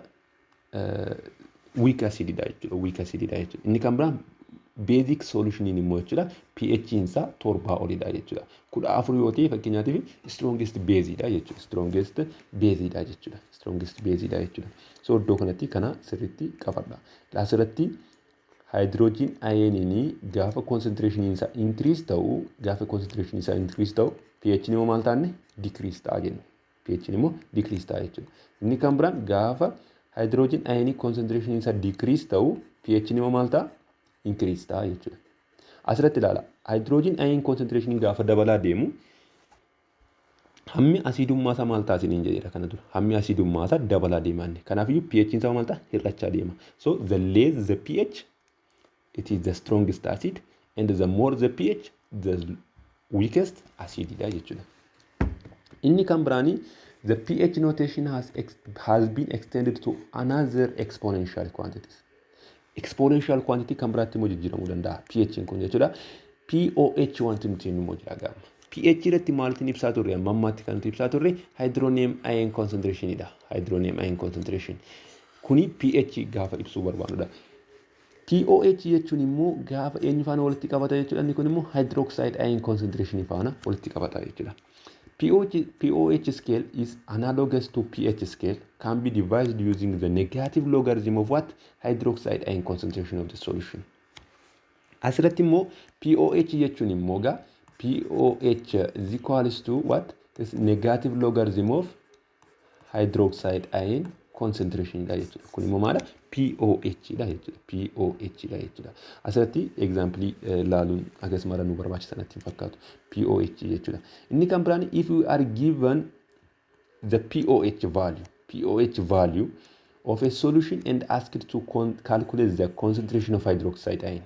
weak acididha jechuudha. Weak acididha jechuudha. Inni kan biraan basic solutioniin immoo jechuudha, pH isaa 7 olidha jechuudha. 14 yoo ta'e fakkeenyaatiif strongest baseidha jechuudha. Strongest baseidha jechuudha. Strongest baseidha jechuudha. So iddoo kanatti kana sirriitti qabadha. Asirratti hydrogen ioniin gaafa concentration isaa increase ta'u, gaafa concentration isaa increase ta'u, pH immoo maal taanne? Decrease ta'a jenna. pH immoo decrease ta'a jechuudha. Inni kan biraan gaafa hydrogen ionii concentration isaa decrease ta'u, pH immoo maal ta'a? Increase ta'a jechuudha. Asirratti ilaala. Hydrogen ion concentration gaafa dabalaa deemu hammi asiidummaa isaa maal ta'a isiniin jedheera kana dura. Hammi asiidummaa isaa dabalaa deema inni. Kanaafiyyuu pH isaa maal ta'a? Hir'achaa deema. So the less the pH, it is the strongest acid, and the more the pH, the weakest acid dha jechuudha. Inni kan biraanii the pH notation has been extended to another exponential quantities. Exponential quantity kan biraatti immoo jijjiiramuu danda'a pH kun jechuudha. pOH wanti nuti jennu immoo jira gama. pH irratti maaltiin ibsaa turre? Amma ammaatti kan nuti ibsaa turre hydronium ion concentration dha. Hydronium ion concentration. Kuni pH gaafa ibsuu barbaadudha. pOH jechuun immoo gaafa eenyu faana walitti qabata jechuudha? Inni kun immoo hydroxide ion concentration faana walitti qabata jechuudha. pOH scale is analogous to pH scale, can be devised using the negative logarithm of what? Hydroxide ion concentration of the solution. Asirratti immoo pOH jechuun immoo gaa pOH is equals to what? This negative logarithm of hydroxide ion concentration dha jechuudha. Kun immoo maala? pOH dha jechuudha. pOH dha jechuudha. Asirratti example ilaaluun akkasuma nu barbaachisa natti hin fakkaatu. pOH jechuudha. Inni kan biraan, if we are given the pOH value of a solution and asked to calculate the concentration of hydroxide ion,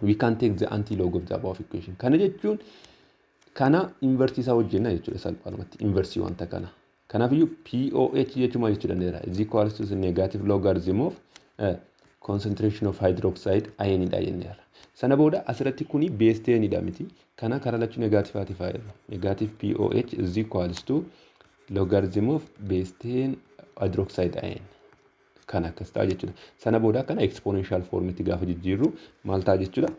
we can take the anti-log of the above equation. Kana jechuun kana inversii isaa hojjenna jechuudha salphaadhumatti, inversii wanta kana. Kanaafiyyuu pOH jechuun maal jechuu dandeera? Is equals to the negative logarithm of concentration of hydroxide ion dha jenneerra. Sana booda asirratti kuni base 10 dha miti. Kana karaa lachuu negativeaati fayyadu. Negative pOH is equals to logarithm of base 10 hydroxide ion. Kana akkas ta'a jechuudha. Sana booda kana exponential formitti gaafa jijjiirru maal ta'a jechuudha?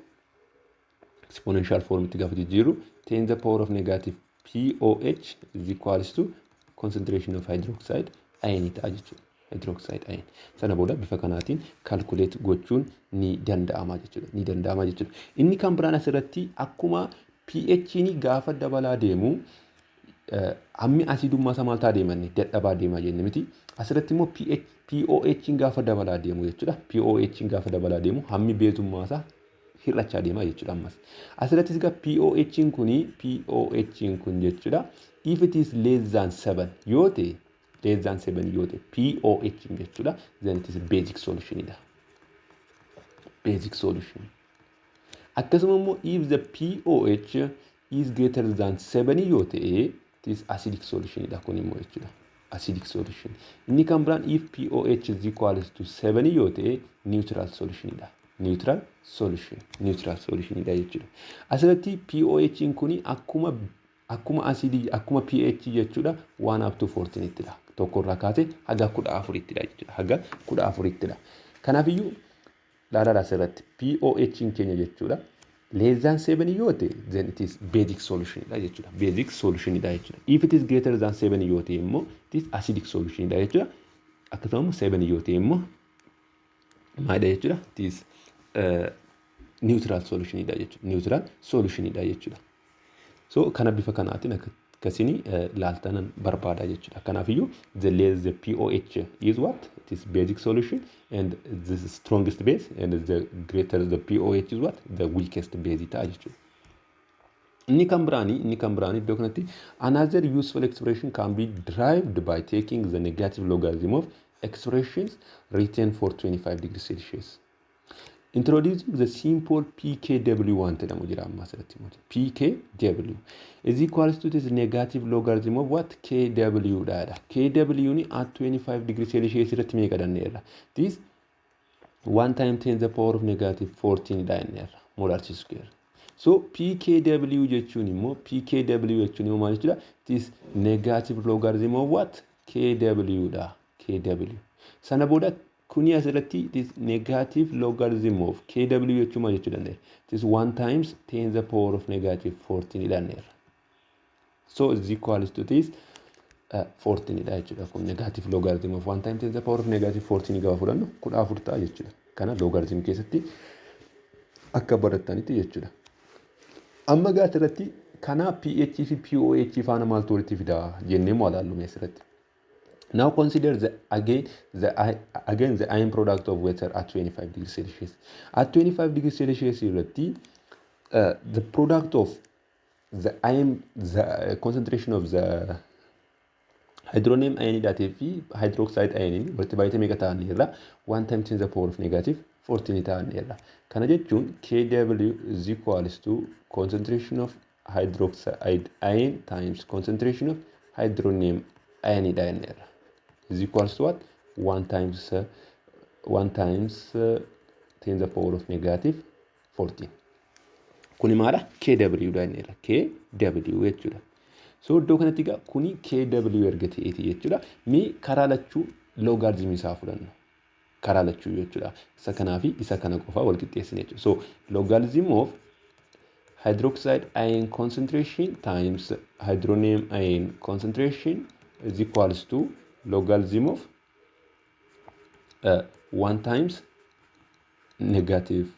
Exponential formitti gaafa jijjiirru 10 the power of negative pOH is equals to concentration of hydroxide ion ta'a jechuudha. Hydroxide ion. Sana booda bifa kanaatiin calculate gochuun ni danda'ama jechuudha. Ni danda'ama jechuudha. Inni kan biraan asirratti akkuma pH gaafa dabalaa deemu hammi asiidummaa isaa maal ta'a deemanni? Dadhabaa deemaa jenne miti? Asirratti immoo pOH gaafa dabalaa deemu jechuudha. pOH gaafa dabalaa deemu hammi beezummaa isaa Hir'achaa deema jechuudha ammas. Asirrattis egaa pOH kuni, pOH kun jechuudha, if it is less than 7 yoo ta'e, less than 7 yoo ta'e pOH jechuudha, then it is basic solution dha. Basic solution. Akkasuma immoo if the pOH is greater than 7 yoo ta'e, it is acidic solution dha kun immoo jechuudha. Acidic solution. Inni kan biraan if pOH is equals to 7 yoo ta'e, neutral solution dha. Neutral solution. Neutral solution dha jechuudha. Asirratti pOH kuni akkuma asidii, akkuma pH jechuudha, 1 up to 14 ittidha. Tokkorraa kaasee haga 14ttidha jechuudha. Haga 14ttidha. Kanaafiyyuu ilaalaa, asirratti pOH keenya jechuudha, less than 7 yoo ta'e, then it is basic solution dha jechuudha. Basic solution dha jechuudha. If it is greater than 7 yoo ta'e immoo, it is acidic solution dha jechuudha. Akkasuma immoo 7 yoo ta'e immoo maalidha jechuudha? It is neutral solution dha jechuudha. Neutral solution dha jechuudha. So kana bifa kanaatiin akkasiin ilaaltanan barbaada jechuudha. Kanaafiyyuu the less the pOH is what? It is basic solution and the strongest base, and the greater the pOH is what? The weakest base ta'a jechuudha. Inni kan biraanii iddoo kanatti another useful expression can be derived by taking the negative logarithm of expressions written for 25 degrees Celsius. Introducing the simple pKw waan jedhamu jira amma asirratti immoo. pKw is equals to this negative logarithm of what? Kw dha. Kw ni at 25 degree Celsius irratti meeqa danneerra? This 1 time 10 the power of negative 14 dha jenneerra molar square. So pKw jechuun immoo maal jechuudha? This negative logarithm of what? Kw dha. Kw. Sana booda kuni asirratti this negative logarithm of Kw jechuun maal jechuu dandeenya? This 1 times 10 the power of negative 14 dandeenya. So is equals to this 14 dha jechuudha. Kun negative logarithm of 1 times 10 the power of negative 14 gaafa fudhannu 14 ta'a jechuudha. Kana logarithm keessatti akka barattanitti jechuudha. Amma gaa asirratti kana pH fi pOH faana maaltu walitti fidaa jennee moo ilaallu asirratti. Now consider the again the ion product of water at 25 degrees Celsius. At 25 degrees Celsius irratti the product of the ion, the concentration of the hydronium ion dhaatii fi hydroxide ion walitti baay'atee meeqa ta'aniirra? 1 times 10 the power of negative 14 ta'aniirra. Kana jechuun Kw is equals to concentration of hydroxide ion times concentration of hydronium ion dha jenneerra. Is equals to what? 1 times 10 the power of negative 14. Kuni maala? Kw dha jenneerra. Kw jechuudha. So iddoo kanatti egaa kuni Kw erga ta'eeti jechuudha. Mee karaa lachuu logaritmii isaa fudhanna. Karaa lachuu jechuudha. Isa kanaa fi isa kana qofaa wal qixxeessine jechuudha. So logarithm of hydroxide ion concentration times hydronium ion concentration is equals to logarithm of 1 times negative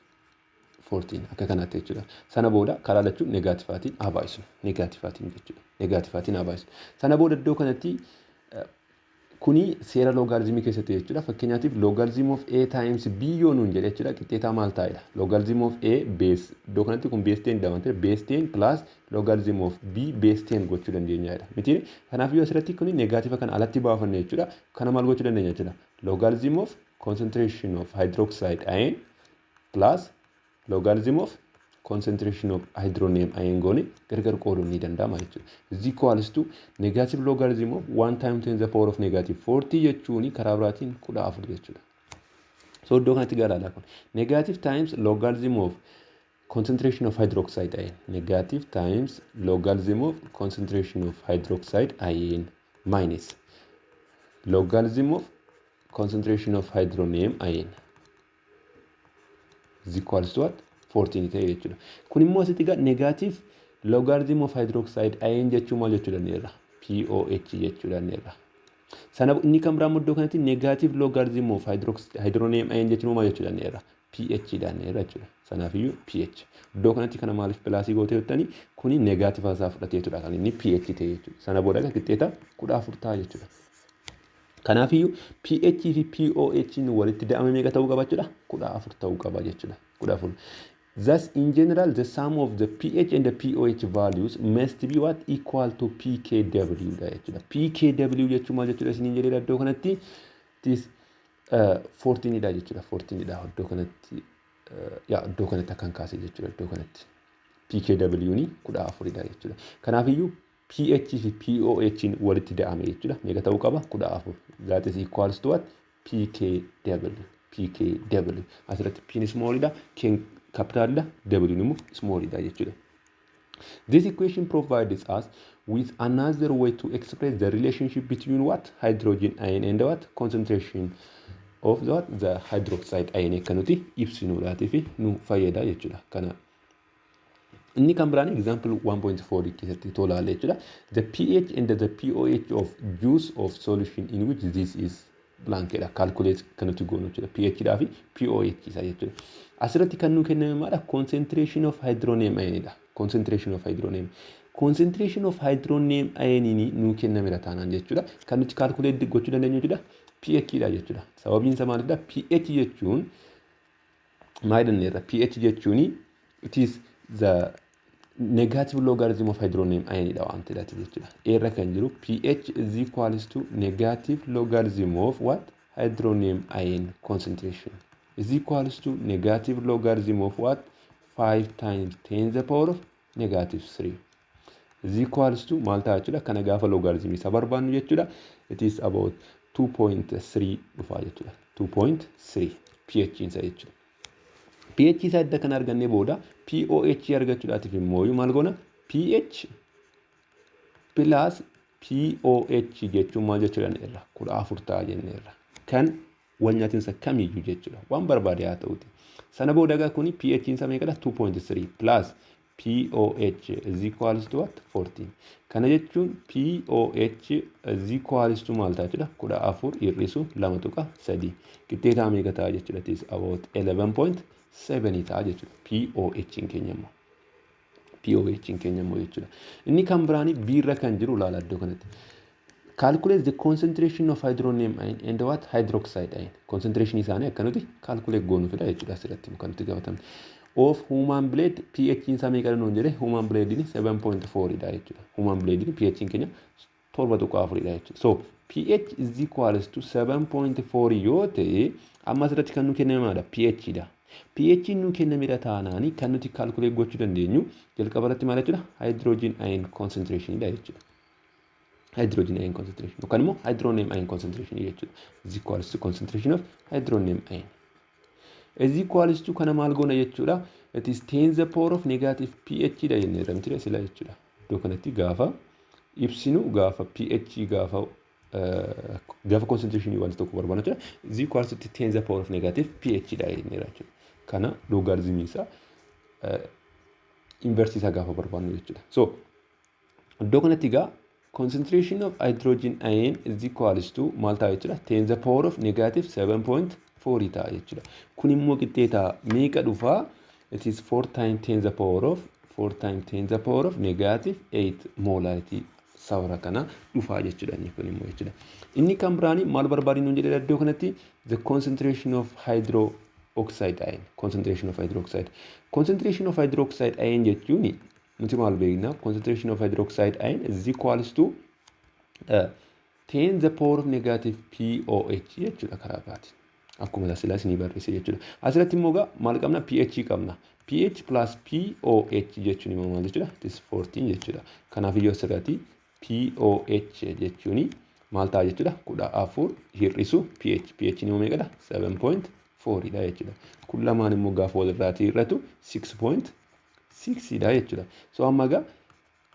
14 akka kanaatti jechuudha. Sana booda karaa lachuu negativeaatiin haa baay'isnu. Negativeaatiin jechuudha. Negativeaatiin haa baay'isnu. Sana booda iddoo kanatti kuni seera logaritmii keessatti jechuudha. Fakkeenyaatiif logarithm of A times B yoo nuun jedhe jechuudha. Qixxeetaa maal ta'edha? Logarithm of A base, iddoo kanatti kun base 10 dha waan ta'eef, base 10 plus logarithm of B base 10 gochuu dandeenyaadha. Miti? Kanaaf yoo asirratti kuni negative kana alatti baafanne jechuudha. Kana maal gochuu dandeenya jechuudha? Logarithm of concentration of hydroxide ion plus logarithm of concentration of hydronium ion goone gargar qooduun ni danda'ama jechuudha. Is equals to negative logarithm of 1 times 10 the power of negative 14 jechuun karaa biraatiin 14 jechuudha. So iddoo kanatti galaadha kun. Negative times logarithm of concentration of hydroxide ion, negative times logarithm of concentration of hydroxide ion minus logarithm of concentration of hydronium ion is equals to what? 14 ta'e jechuudha. Kun immoo asitti egaa negative logarithm of hydroxide ion jechuun maal jechuu dandeenya? pOH jechuu dandeenya. Sana inni kan biraa iddoo kanatti negative logarithm of hydronium ion jechuun maal jechuu dandeenya? pH dandeenya jechuudha. Sanaafiyyuu pH. Iddoo kanatti kana maaliif plusii gootee jettanii, kuni negative isaa fudhateetudha kan inni pH ta'e jechuudha. Sana booda qixxeeta 14 ta'a jechuudha. Kanaafiyyuu pH fi pOH walitti da'ame meeqa ta'uu qaba jechuudha? 14 ta'uu qaba jechuudha. 14. Thus, in general, the sum of the pH and the pOH values must be what? Equal to pKw dha jechuudha. pKw jechuun maal jechuudha isiniin jedheera iddoo kanatti? This 14 dha jechuudha. 14 dha iddoo kanatti, yaa, iddoo kanatti akkan kaase jechuudha iddoo kanatti. pKw ni 14 dha jechuudha. Kanaafiyyuu pH fi pOH walitti da'ame jechuudha. Meeqa ta'uu qaba? 14. That is equals to what? pKw. pKw. Asirratti P small dha, K capital dha, W immoo small dha jechuudha. This equation provides us with another way to express the relationship between what? Hydrogen ion and what? Concentration of the, what? The hydroxide ion akka nuti ibsinuudhaatii fi nu fayyada jechuudha. Kana inni kan biraan example 1.4 keessatti tolaalle jechuudha. The pH and the pOH of juice of solution in which this is blank dha. Calculate kan nuti goonu jechuudha. pH dhaa fi pOH isa jechuudha. Asirratti kan nu kenname maadha? Concentration of hydronium ion dha. Concentration of hydronium. Concentration of hydronium ion nu kennamedha taanaan jechuudha. Kan nuti calculate gochuu dandeenyu jechuudha. pH dha jechuudha. Sababiin isaa maalidha? pH jechuun maal jenneerra? pH jechuun it is the negative logarithm of hydronium ion dha waan ta'eef jechuudha. Irra kan jiru pH is equals to negative logarithm of what? Hydronium ion concentration is equals to negative logarithm of what? 5 times 10 the power of negative 3 is equals to maal ta'a jechuudha. Kana gaafa logarithm isa barbaannu jechuudha. It is about 2.3 dhufaa jechuudha. 2.3 pH isa jechuudha. pH isaa edda kana argannee booda pOH argachuudhaatiif immoo maal goona? pH plus pOH jechuun maal jechuudha jenneerra? 14 ta'a jenneerra. Kan wal nyaatinsa kamiyyuu jechuudha. Waan barbaade haa ta'uti. Sana booda egaa kuni pH isaa meeqadha? 2.3 plus pOH is equals to what? 14. Kana jechuun pOH is equals to maal ta'a jechuudha? 14 hir'isu 2.3. Qixxeetaa meeqa ta'a jechuudha? It is about 11.7 ta'a jechuudha. pOH keenya immoo. pOH keenya immoo jechuudha. Inni kan biraanii biirra kan jiru ilaala iddoo kanatti. Calculate the concentration of hydronium ion and what? Hydroxide ion. Concentration isaanii akka nuti calculate goonuufidha jechuudha asirratti kan nuti gaafatamne. Of human blood pH isaa meeqa nuun jedhe? Human blood 7.4 dha jechuudha. Human blood pH keenya 7.4 dha jechuudha. So pH is equals to 7.4 yoo ta'e, amma asirratti kan nu kenname maadha? pH dha. pH nu kennamedha taanaani kan nuti calculate gochuu dandeenyu jalqaba irratti maal jechuudha? Hydrogen ion concentration dha jechuudha. Hydrogen ion concentration yookaan immoo hydronium ion concentration jechuudha. Is equals to concentration of hydronium ion. Is equals to kana maal goona jechuudha? It is 10 the power of negative pH dha jennee miti sila jechuudha. Iddoo kanatti gaafa ibsinu, gaafa pH, gaafa concentration wanta tokko barbaannu jechuudha. Is equals to 10 the power of negative pH dha jenneera jechuudha. Kana logaritmii isaa inverse isaa gaafa barbaannu jechuudha. So iddoo kanatti egaa concentration of hydrogen ion is equals to maal ta'a jechuudha? 10 the power of negative 7.4 ta'a jechuudha. Kun immoo qixxee ta'a meeqa dhufaa? It is 4 times 10 the power of 4 times 10 the power of negative 8 molarity sawara kana dhufaa jechuudha inni kun immoo jechuudha. Inni kan biraanii maal barbaadi nuun jedhee iddoo kanatti? The concentration of hydroxide ion, concentration of hydroxide. Concentration of hydroxide ion jechuun nuti maal beekna? Concentration of hydroxide ion is equals to 10 the power of negative pOH jechuudha karaa biraatiin. Akkuma silaa isinii barreesse jechuudha. Asirratti immoo egaa maal qabna? pH qabna. pH plus pOH jechuun immoo maal jechuudha? It is 14 jechuudha. Kanaaf iyyuu asirratti pOH jechuun maal ta'a jechuudha? 14 hir'isu pH. pH immoo meeqadha? 7.4 dha jechuudha. Kun lamaan immoo gaafa walirraatii hir'atu 6.6 dha jechuudha. So amma egaa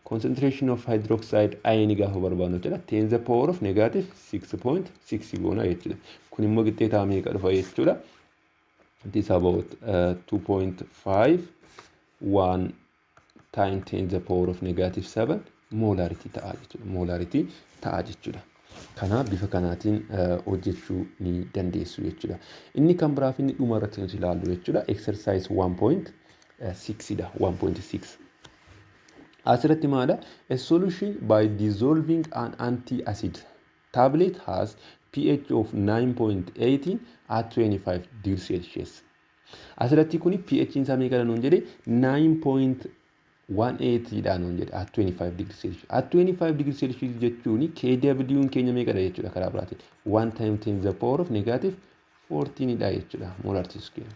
concentration of hydroxide ion gaafa barbaadnu jechuudha, 10 the power of negative 6.6 goona jechuudha. Kun immoo qixxeetaa meeqa dhufa jechuudha? It is about 2.5 1 times 10 the power of negative 7 molarity ta'a jechuudha. Molarity ta'a jechuudha. Kanaaf bifa kanaatiin hojjechuu ni dandeessu jechuudha. Inni kan biraaf inni dhuma irratti nuti ilaallu jechuudha. Exercise 1.6 dha. 1.6. Asirratti maadha? A solution by dissolving an anti-acid tablet has pH of 9.18 at 25 degrees Celsius. Asirratti kuni pH isaa meeqadha nuun jedhe? 9.18 dha nuun jedhe at 25 degree Celsius. At 25 degree Celsius jechuun KW keenya meeqadha jechuudha? Karaa biraatiin 1 times 10 the power of negative 14 dha jechuudha, molar square.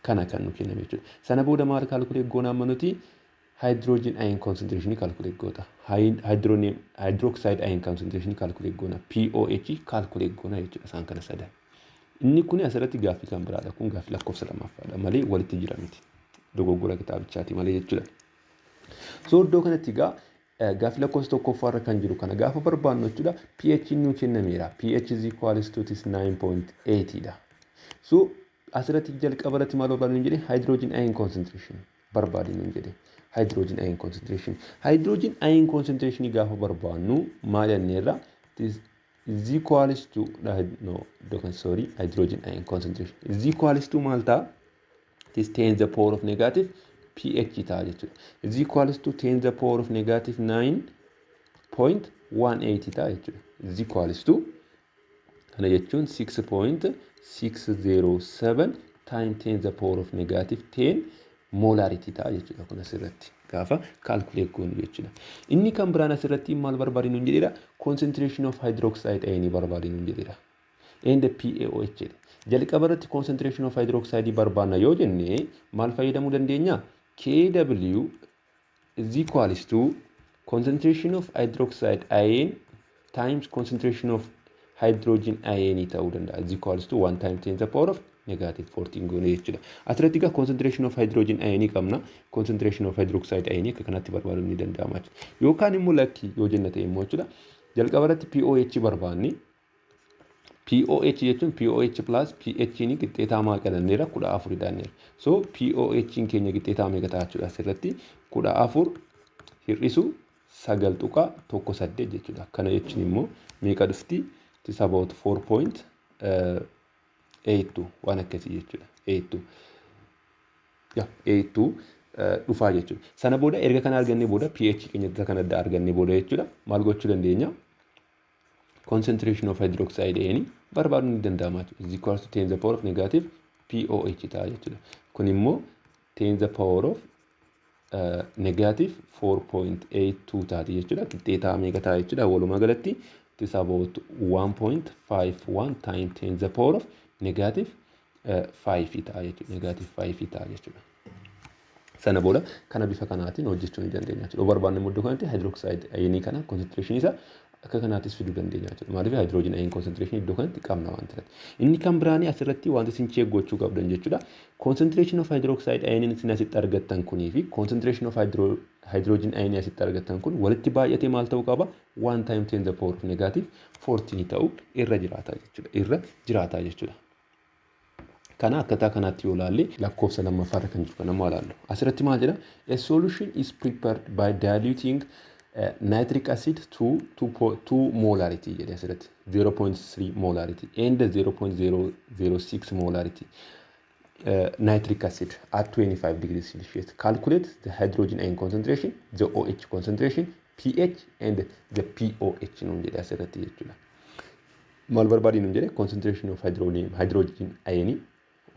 Kana kan nu kenname jechuudha. Sana booda maal calculate goona amma nuti? Hydrogen ion concentration calculate goota. Hydroxide ion concentration calculate goona. pOH calculate goona jechuudha isaan kana sadan. Inni kun asirratti gaaffii kan biraadha. Kun gaaffii lakkoofsa lammaffaadha malee walitti jira miti. Dogoggora kitaabichaati malee jechuudha. So iddoo kanatti egaa gaaffii lakkoofsa tokkoffaarra kan jiru kana gaafa barbaannu jechuudha, pH nuu kennameera. pH is equals to 9.8 dha. So asirratti jalqaba irratti maal barbaadnu jedhe? Hydrogen ion concentration barbaadnu jedhe. Hydrogen ion concentration. Hydrogen ion concentration gaafa barbaannu maal jenneerra? Is equals to, no, iddoo kan, sorry, hydrogen ion concentration is equals to maal ta'a? It is 10 the power of negative pH ta'a jechuudha. Is equals to 10 the power of negative 9.18 ta'a jechuudha. Is equals to, kana jechuun, 6.607 times 10 the power of negative 10 molarity ta'a jechuudha kun asirratti gaafa calculate goonu jechuudha. Inni kan biraan asirratti maal barbaadinu nuun jedheera? Concentration of hydroxide ion barbaadinu nuun jedheera. And pOH jedhe. Jalqaba irratti concentration of hydroxide barbaanna yoo jenne maal fayyadamuu dandeenya? KW is equals to concentration of hydroxide ion times concentration of hydrogen ion ta'uu danda'a. Is equals to 1 times 10 the power of negative 14 goone jechuudha. Asirratti egaa concentration of hydrogen ion qabna. Concentration of hydroxide ion akka kanatti barbaaduun ni danda'ama jechuudha. Yookaan immoo lakkii yoo jenna ta'e immoo jechuudha. Jalqaba irratti pOH barbaanni. pOH jechuun pOH plus pH ni qixxeetaa maal qabanneera? 14 dhaanneera. So pOH keenya qixxeetaa meeqa ta'a jechuudha asirratti? 14 hir'isu 9.18 jechuudha. Kana jechuun immoo meeqa dhufti? It is about 4.82 waan akkasii jechuudha. 82. Yeah, 82 dhufaa jechuudha. Sana booda erga kana argannee booda, pH keenya kana adda argannee booda jechuudha, maal gochuu dandeenya? Concentration of hydroxide ion barbaaduun ni danda'ama jechuudha. Is equals to 10 the power of negative pOH ta'a jechuudha. Kun immoo 10 the power of negative 4.82 taati jechuudha. Qixxeetaa meeqa ta'a jechuudha? Walumaa galatti it is about 1.51 times 10 the power of negative 5 ta'a jechuudha. Negative 5 ta'a jechuudha. Sana booda kana bifa kanaatiin hojjechuu ni dandeenya jechuudha. Yoo barbaanne iddoo kanatti hydroxide ionii kana concentration isaa akka kanaattis fiduu dandeenya jechuudha. Maaliif? Hydrogen ion concentration iddoo kanatti qabna waan ta'eef. Inni kan biraanii asirratti wanti isin check gochuu qabdan jechuudha. Concentration of hydroxide ion isin asitti argattan kunii fi concentration of hydrogen ion asitti argattan kun walitti baay'atee maal ta'uu qaba? 1 times 10 the power of negative 14 ta'uu irra jiraata jechuudha. Irra jiraata jechuudha. Kana akkataa kanaatti yoo ilaalle, lakkoofsa lammaffaarra kan jiru kana maal ilaallu? Asirratti maal jedha? A solution is prepared by diluting nitric acid to 2 molarity jedhe asirratti, 0.3 molarity and 0.006 molarity nitric acid at 25 degrees Celsius. Calculate the hydrogen ion concentration, the OH concentration, pH and the pOH nuun jedhe asirratti jechuudha. Maal barbaadi nuun jedhe? Concentration of hydrogen ion,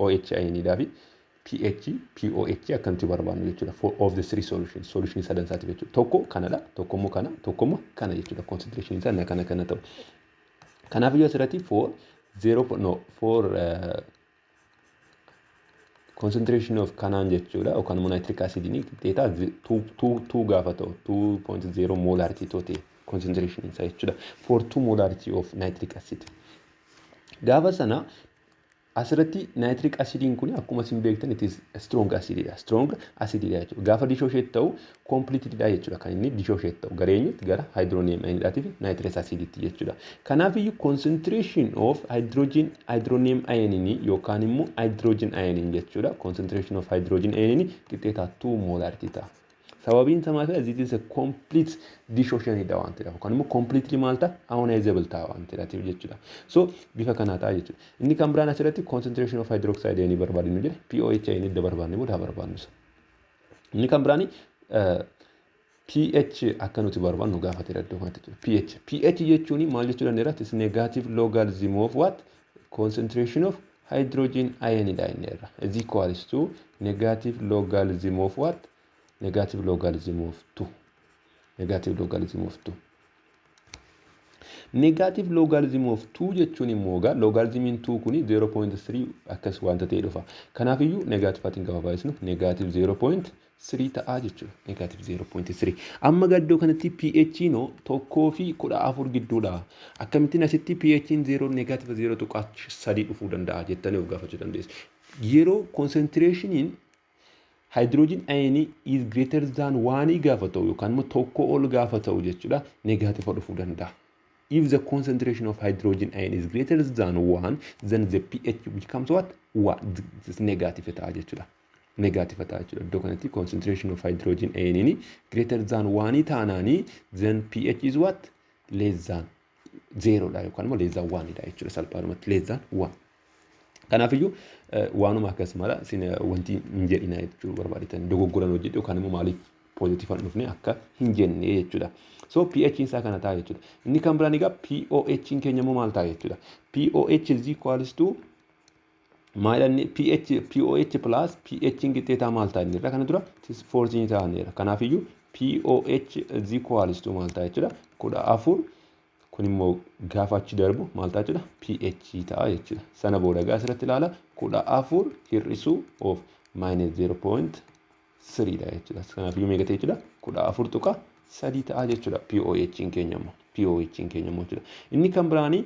OH ioniidhaa fi pH, pOH akkamitti barbaadnu jechuudha. For of the three solutions, solution sadan isaatiif jechuudha. Tokko kanadha, tokko immoo kana, tokko immoo kana jechuudha. Concentration isaa inni kana kana ta'u. Kanaaf iyyuu asirratti for zero, no, for concentration of kanaan jechuudha, yookaan immoo nitric acidiin qixxeetaa 2 gaafa ta'u, 2.0 molarity ta'e concentration isaa jechuudha. For 2 molarity of nitric acid. Gaafa sana asirratti nitric acidiin kun akkuma isin beektan it is strong acididha. Strong acididha jechuudha. Gaafa dissociate ta'u completely jechuudha. Kan inni dissociate ta'u gara eenyutti? Gara hydronium ioniidhaatii fi nitrous aciditti jechuudha. Kanaaf iyyuu concentration of hydrogen hydronium ionii yookaan immoo hydrogen ioniin jechuudha. Concentration of hydrogen ionii qixxeetaa 2 molarity ta'a. Sababiin isaa maal ta'e? This is a complete dissociation dha waan ta'eef, yookaan immoo completely maal ta'a? Ionizable ta'a waan ta'eef jechuudha. So bifa kanaa ta'a jechuudha. Inni kan biraan asirratti concentration of hydroxide ionii barbaadnu jedhe. pOH ionii idda barbaadne booda barbaadnu. Inni kan biraan pH akka nuti barbaadnu gaafateera iddoo kanatti jechuudha. pH jechuun maal jechuu dandeera? It is negative logarithm of what? Concentration of Hydrogen ion dha inni irra. Is equals to negative logarithm of what? Negative logarithm of 2. Negative logarithm of 2. Negative logarithm of 2 jechuun immoo egaa logarithmiin 2 kuni 0.3 akkas wanta ta'e dhufa. Kanaafiyyuu negativaatiin gaafa baay'isnu negative 0.3 ta'aa jechuudha. Negative 0.3. Amma iddoo kanatti pH no 1 fi 14 gidduudha. Akkamittiin asitti pH 0 negative 0.3 dhufuu danda'a jettanii of gaafachuu dandeessu. Yeroo concentrationiin hydrogen ionii is greater than 1 gaafa ta'u yookaan immoo 1 ol gaafa ta'u jechuudha, negative dhufuu danda'a. If the concentration of hydrogen ion is greater than 1, then the pH becomes what? 1. This negative ta'a jechuudha. Negative ta'a jechuudha. Iddoo kanatti concentration of hydrogen ion greater than 1 taanaanii, then pH is what? Less than 0 dha yookaan immoo less than 1 dha jechuudha, salphaadhumatti less than 1. Kanaafiyyuu waanuma akkas mala isin wanti hin jedhina jechuu barbaadetan dogoggoran hojjedhu yookaan immoo maaliif positive hin dhufne akka hin jenne jechuudha. So pH isaa kana ta'a jechuudha. Inni kan biraan egaa pOH keenya immoo maal ta'a jechuudha. pOH is equals to maal inni? pH pOH plus pH qixxeetaa maal ta'a inni irra kana dura 14 ta'aniira. Kanaafiyyuu pOH is equals to maal ta'a jechuudha? 14. Kun immoo gaafa achi darbu maal ta'a jechuudha? pH ta'a jechuudha. Sana booda egaa asirratti ilaala, 14 hir'isuu of minus 0.3 dha jechuudha. Kanaafiyyuu meeqa ta'e jechuudha? 14.3 ta'a jechuudha pOH keenya immoo. pOH keenya immoo jechuudha. Inni kan biraanii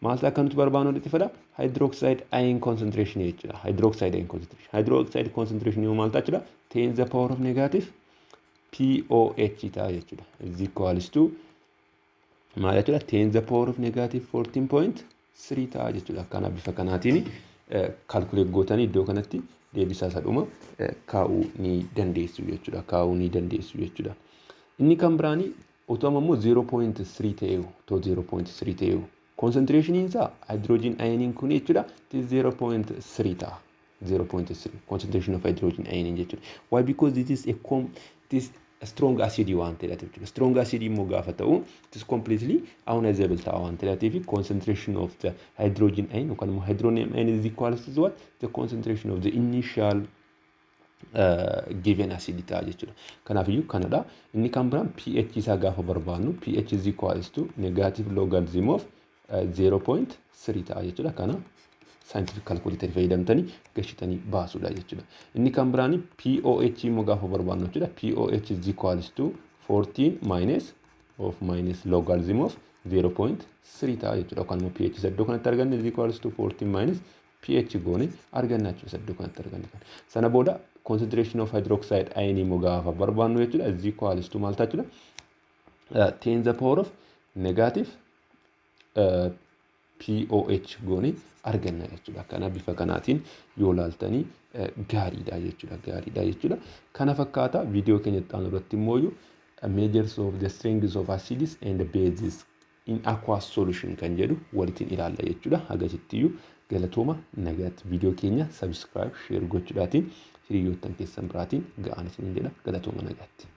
maal ta'a? Akka nuti barbaannu walitti fida hydroxide ion concentration jechuudha. Hydroxide ion concentration. Hydroxide concentration immoo maal ta'a jechuudha? 10 the power of negative pOH ta'a jechuudha. Is equals to maal jechuudha? 10 the power of negative 14.3 ta'a jechuudha. Kana bifa kanaatiin calculate gootanii iddoo kanatti deebisaa isa dhuma kaa'uu ni dandeessu jechuudha. Kaa'uu ni dandeessu jechuudha. Inni kan biraanii otoo immoo 0.3 ta'e, otoo 0.3 ta'e, concentrationiin isaa hydrogen ioniin kun jechuudha 0.3 ta'a. 0.3 concentration of hydrogen ion jechuudha. Why? Because it is a com it is a strong acid waan ta'eef jechuudha. Strong acid immoo gaafa ta'u it is completely ionizable ta'a waan ta'eef, concentration of the hydrogen ion yookaan immoo hydronium ion is equal to what? The concentration of the initial given acid ta'a jechuudha. Kanaafiyyuu kanadha. Inni kan biraan pH isaa gaafa barbaannu pH is equals to negative logarithm of 0.3 ta'a jechuudha. Kana scientific calculator fayyadamtanii gashitanii baasuudha jechuudha. Inni kan biraan pOH immoo gaafa barbaannu jechuudha. pOH is equals to 14 minus of minus logarithm of 0.3 ta'a jechuudha. Yookaan immoo pH isa iddoo kanatti arganne is equals to 14 minus pH goone arganna jechuudha isa iddoo kanatti arganne. Sana booda concentration of hydroxide ion immoo gaafa barbaannu jechuudha, is equals to maal ta'a jechuudha? 10 the power of negative pOH goone arganna jechuudha. Kana bifa kanaatiin yoo laaltanii gaariidha jechuudha. Gaariidha jechuudha. Kana fakkaata. Viidiyoo keenya itti aanu irratti immoo measures of the strengths of acids and bases in aqueous solution kan jedhu walitti ilaalla jechuudha. Hagasittiyyuu galatooma, nagaatti. Viidiyoo keenya subscribe, share gochuudhaatiin hiriyoottan keessan biraatiin ga'aan isiniin jedha. Galatooma, nagaatti.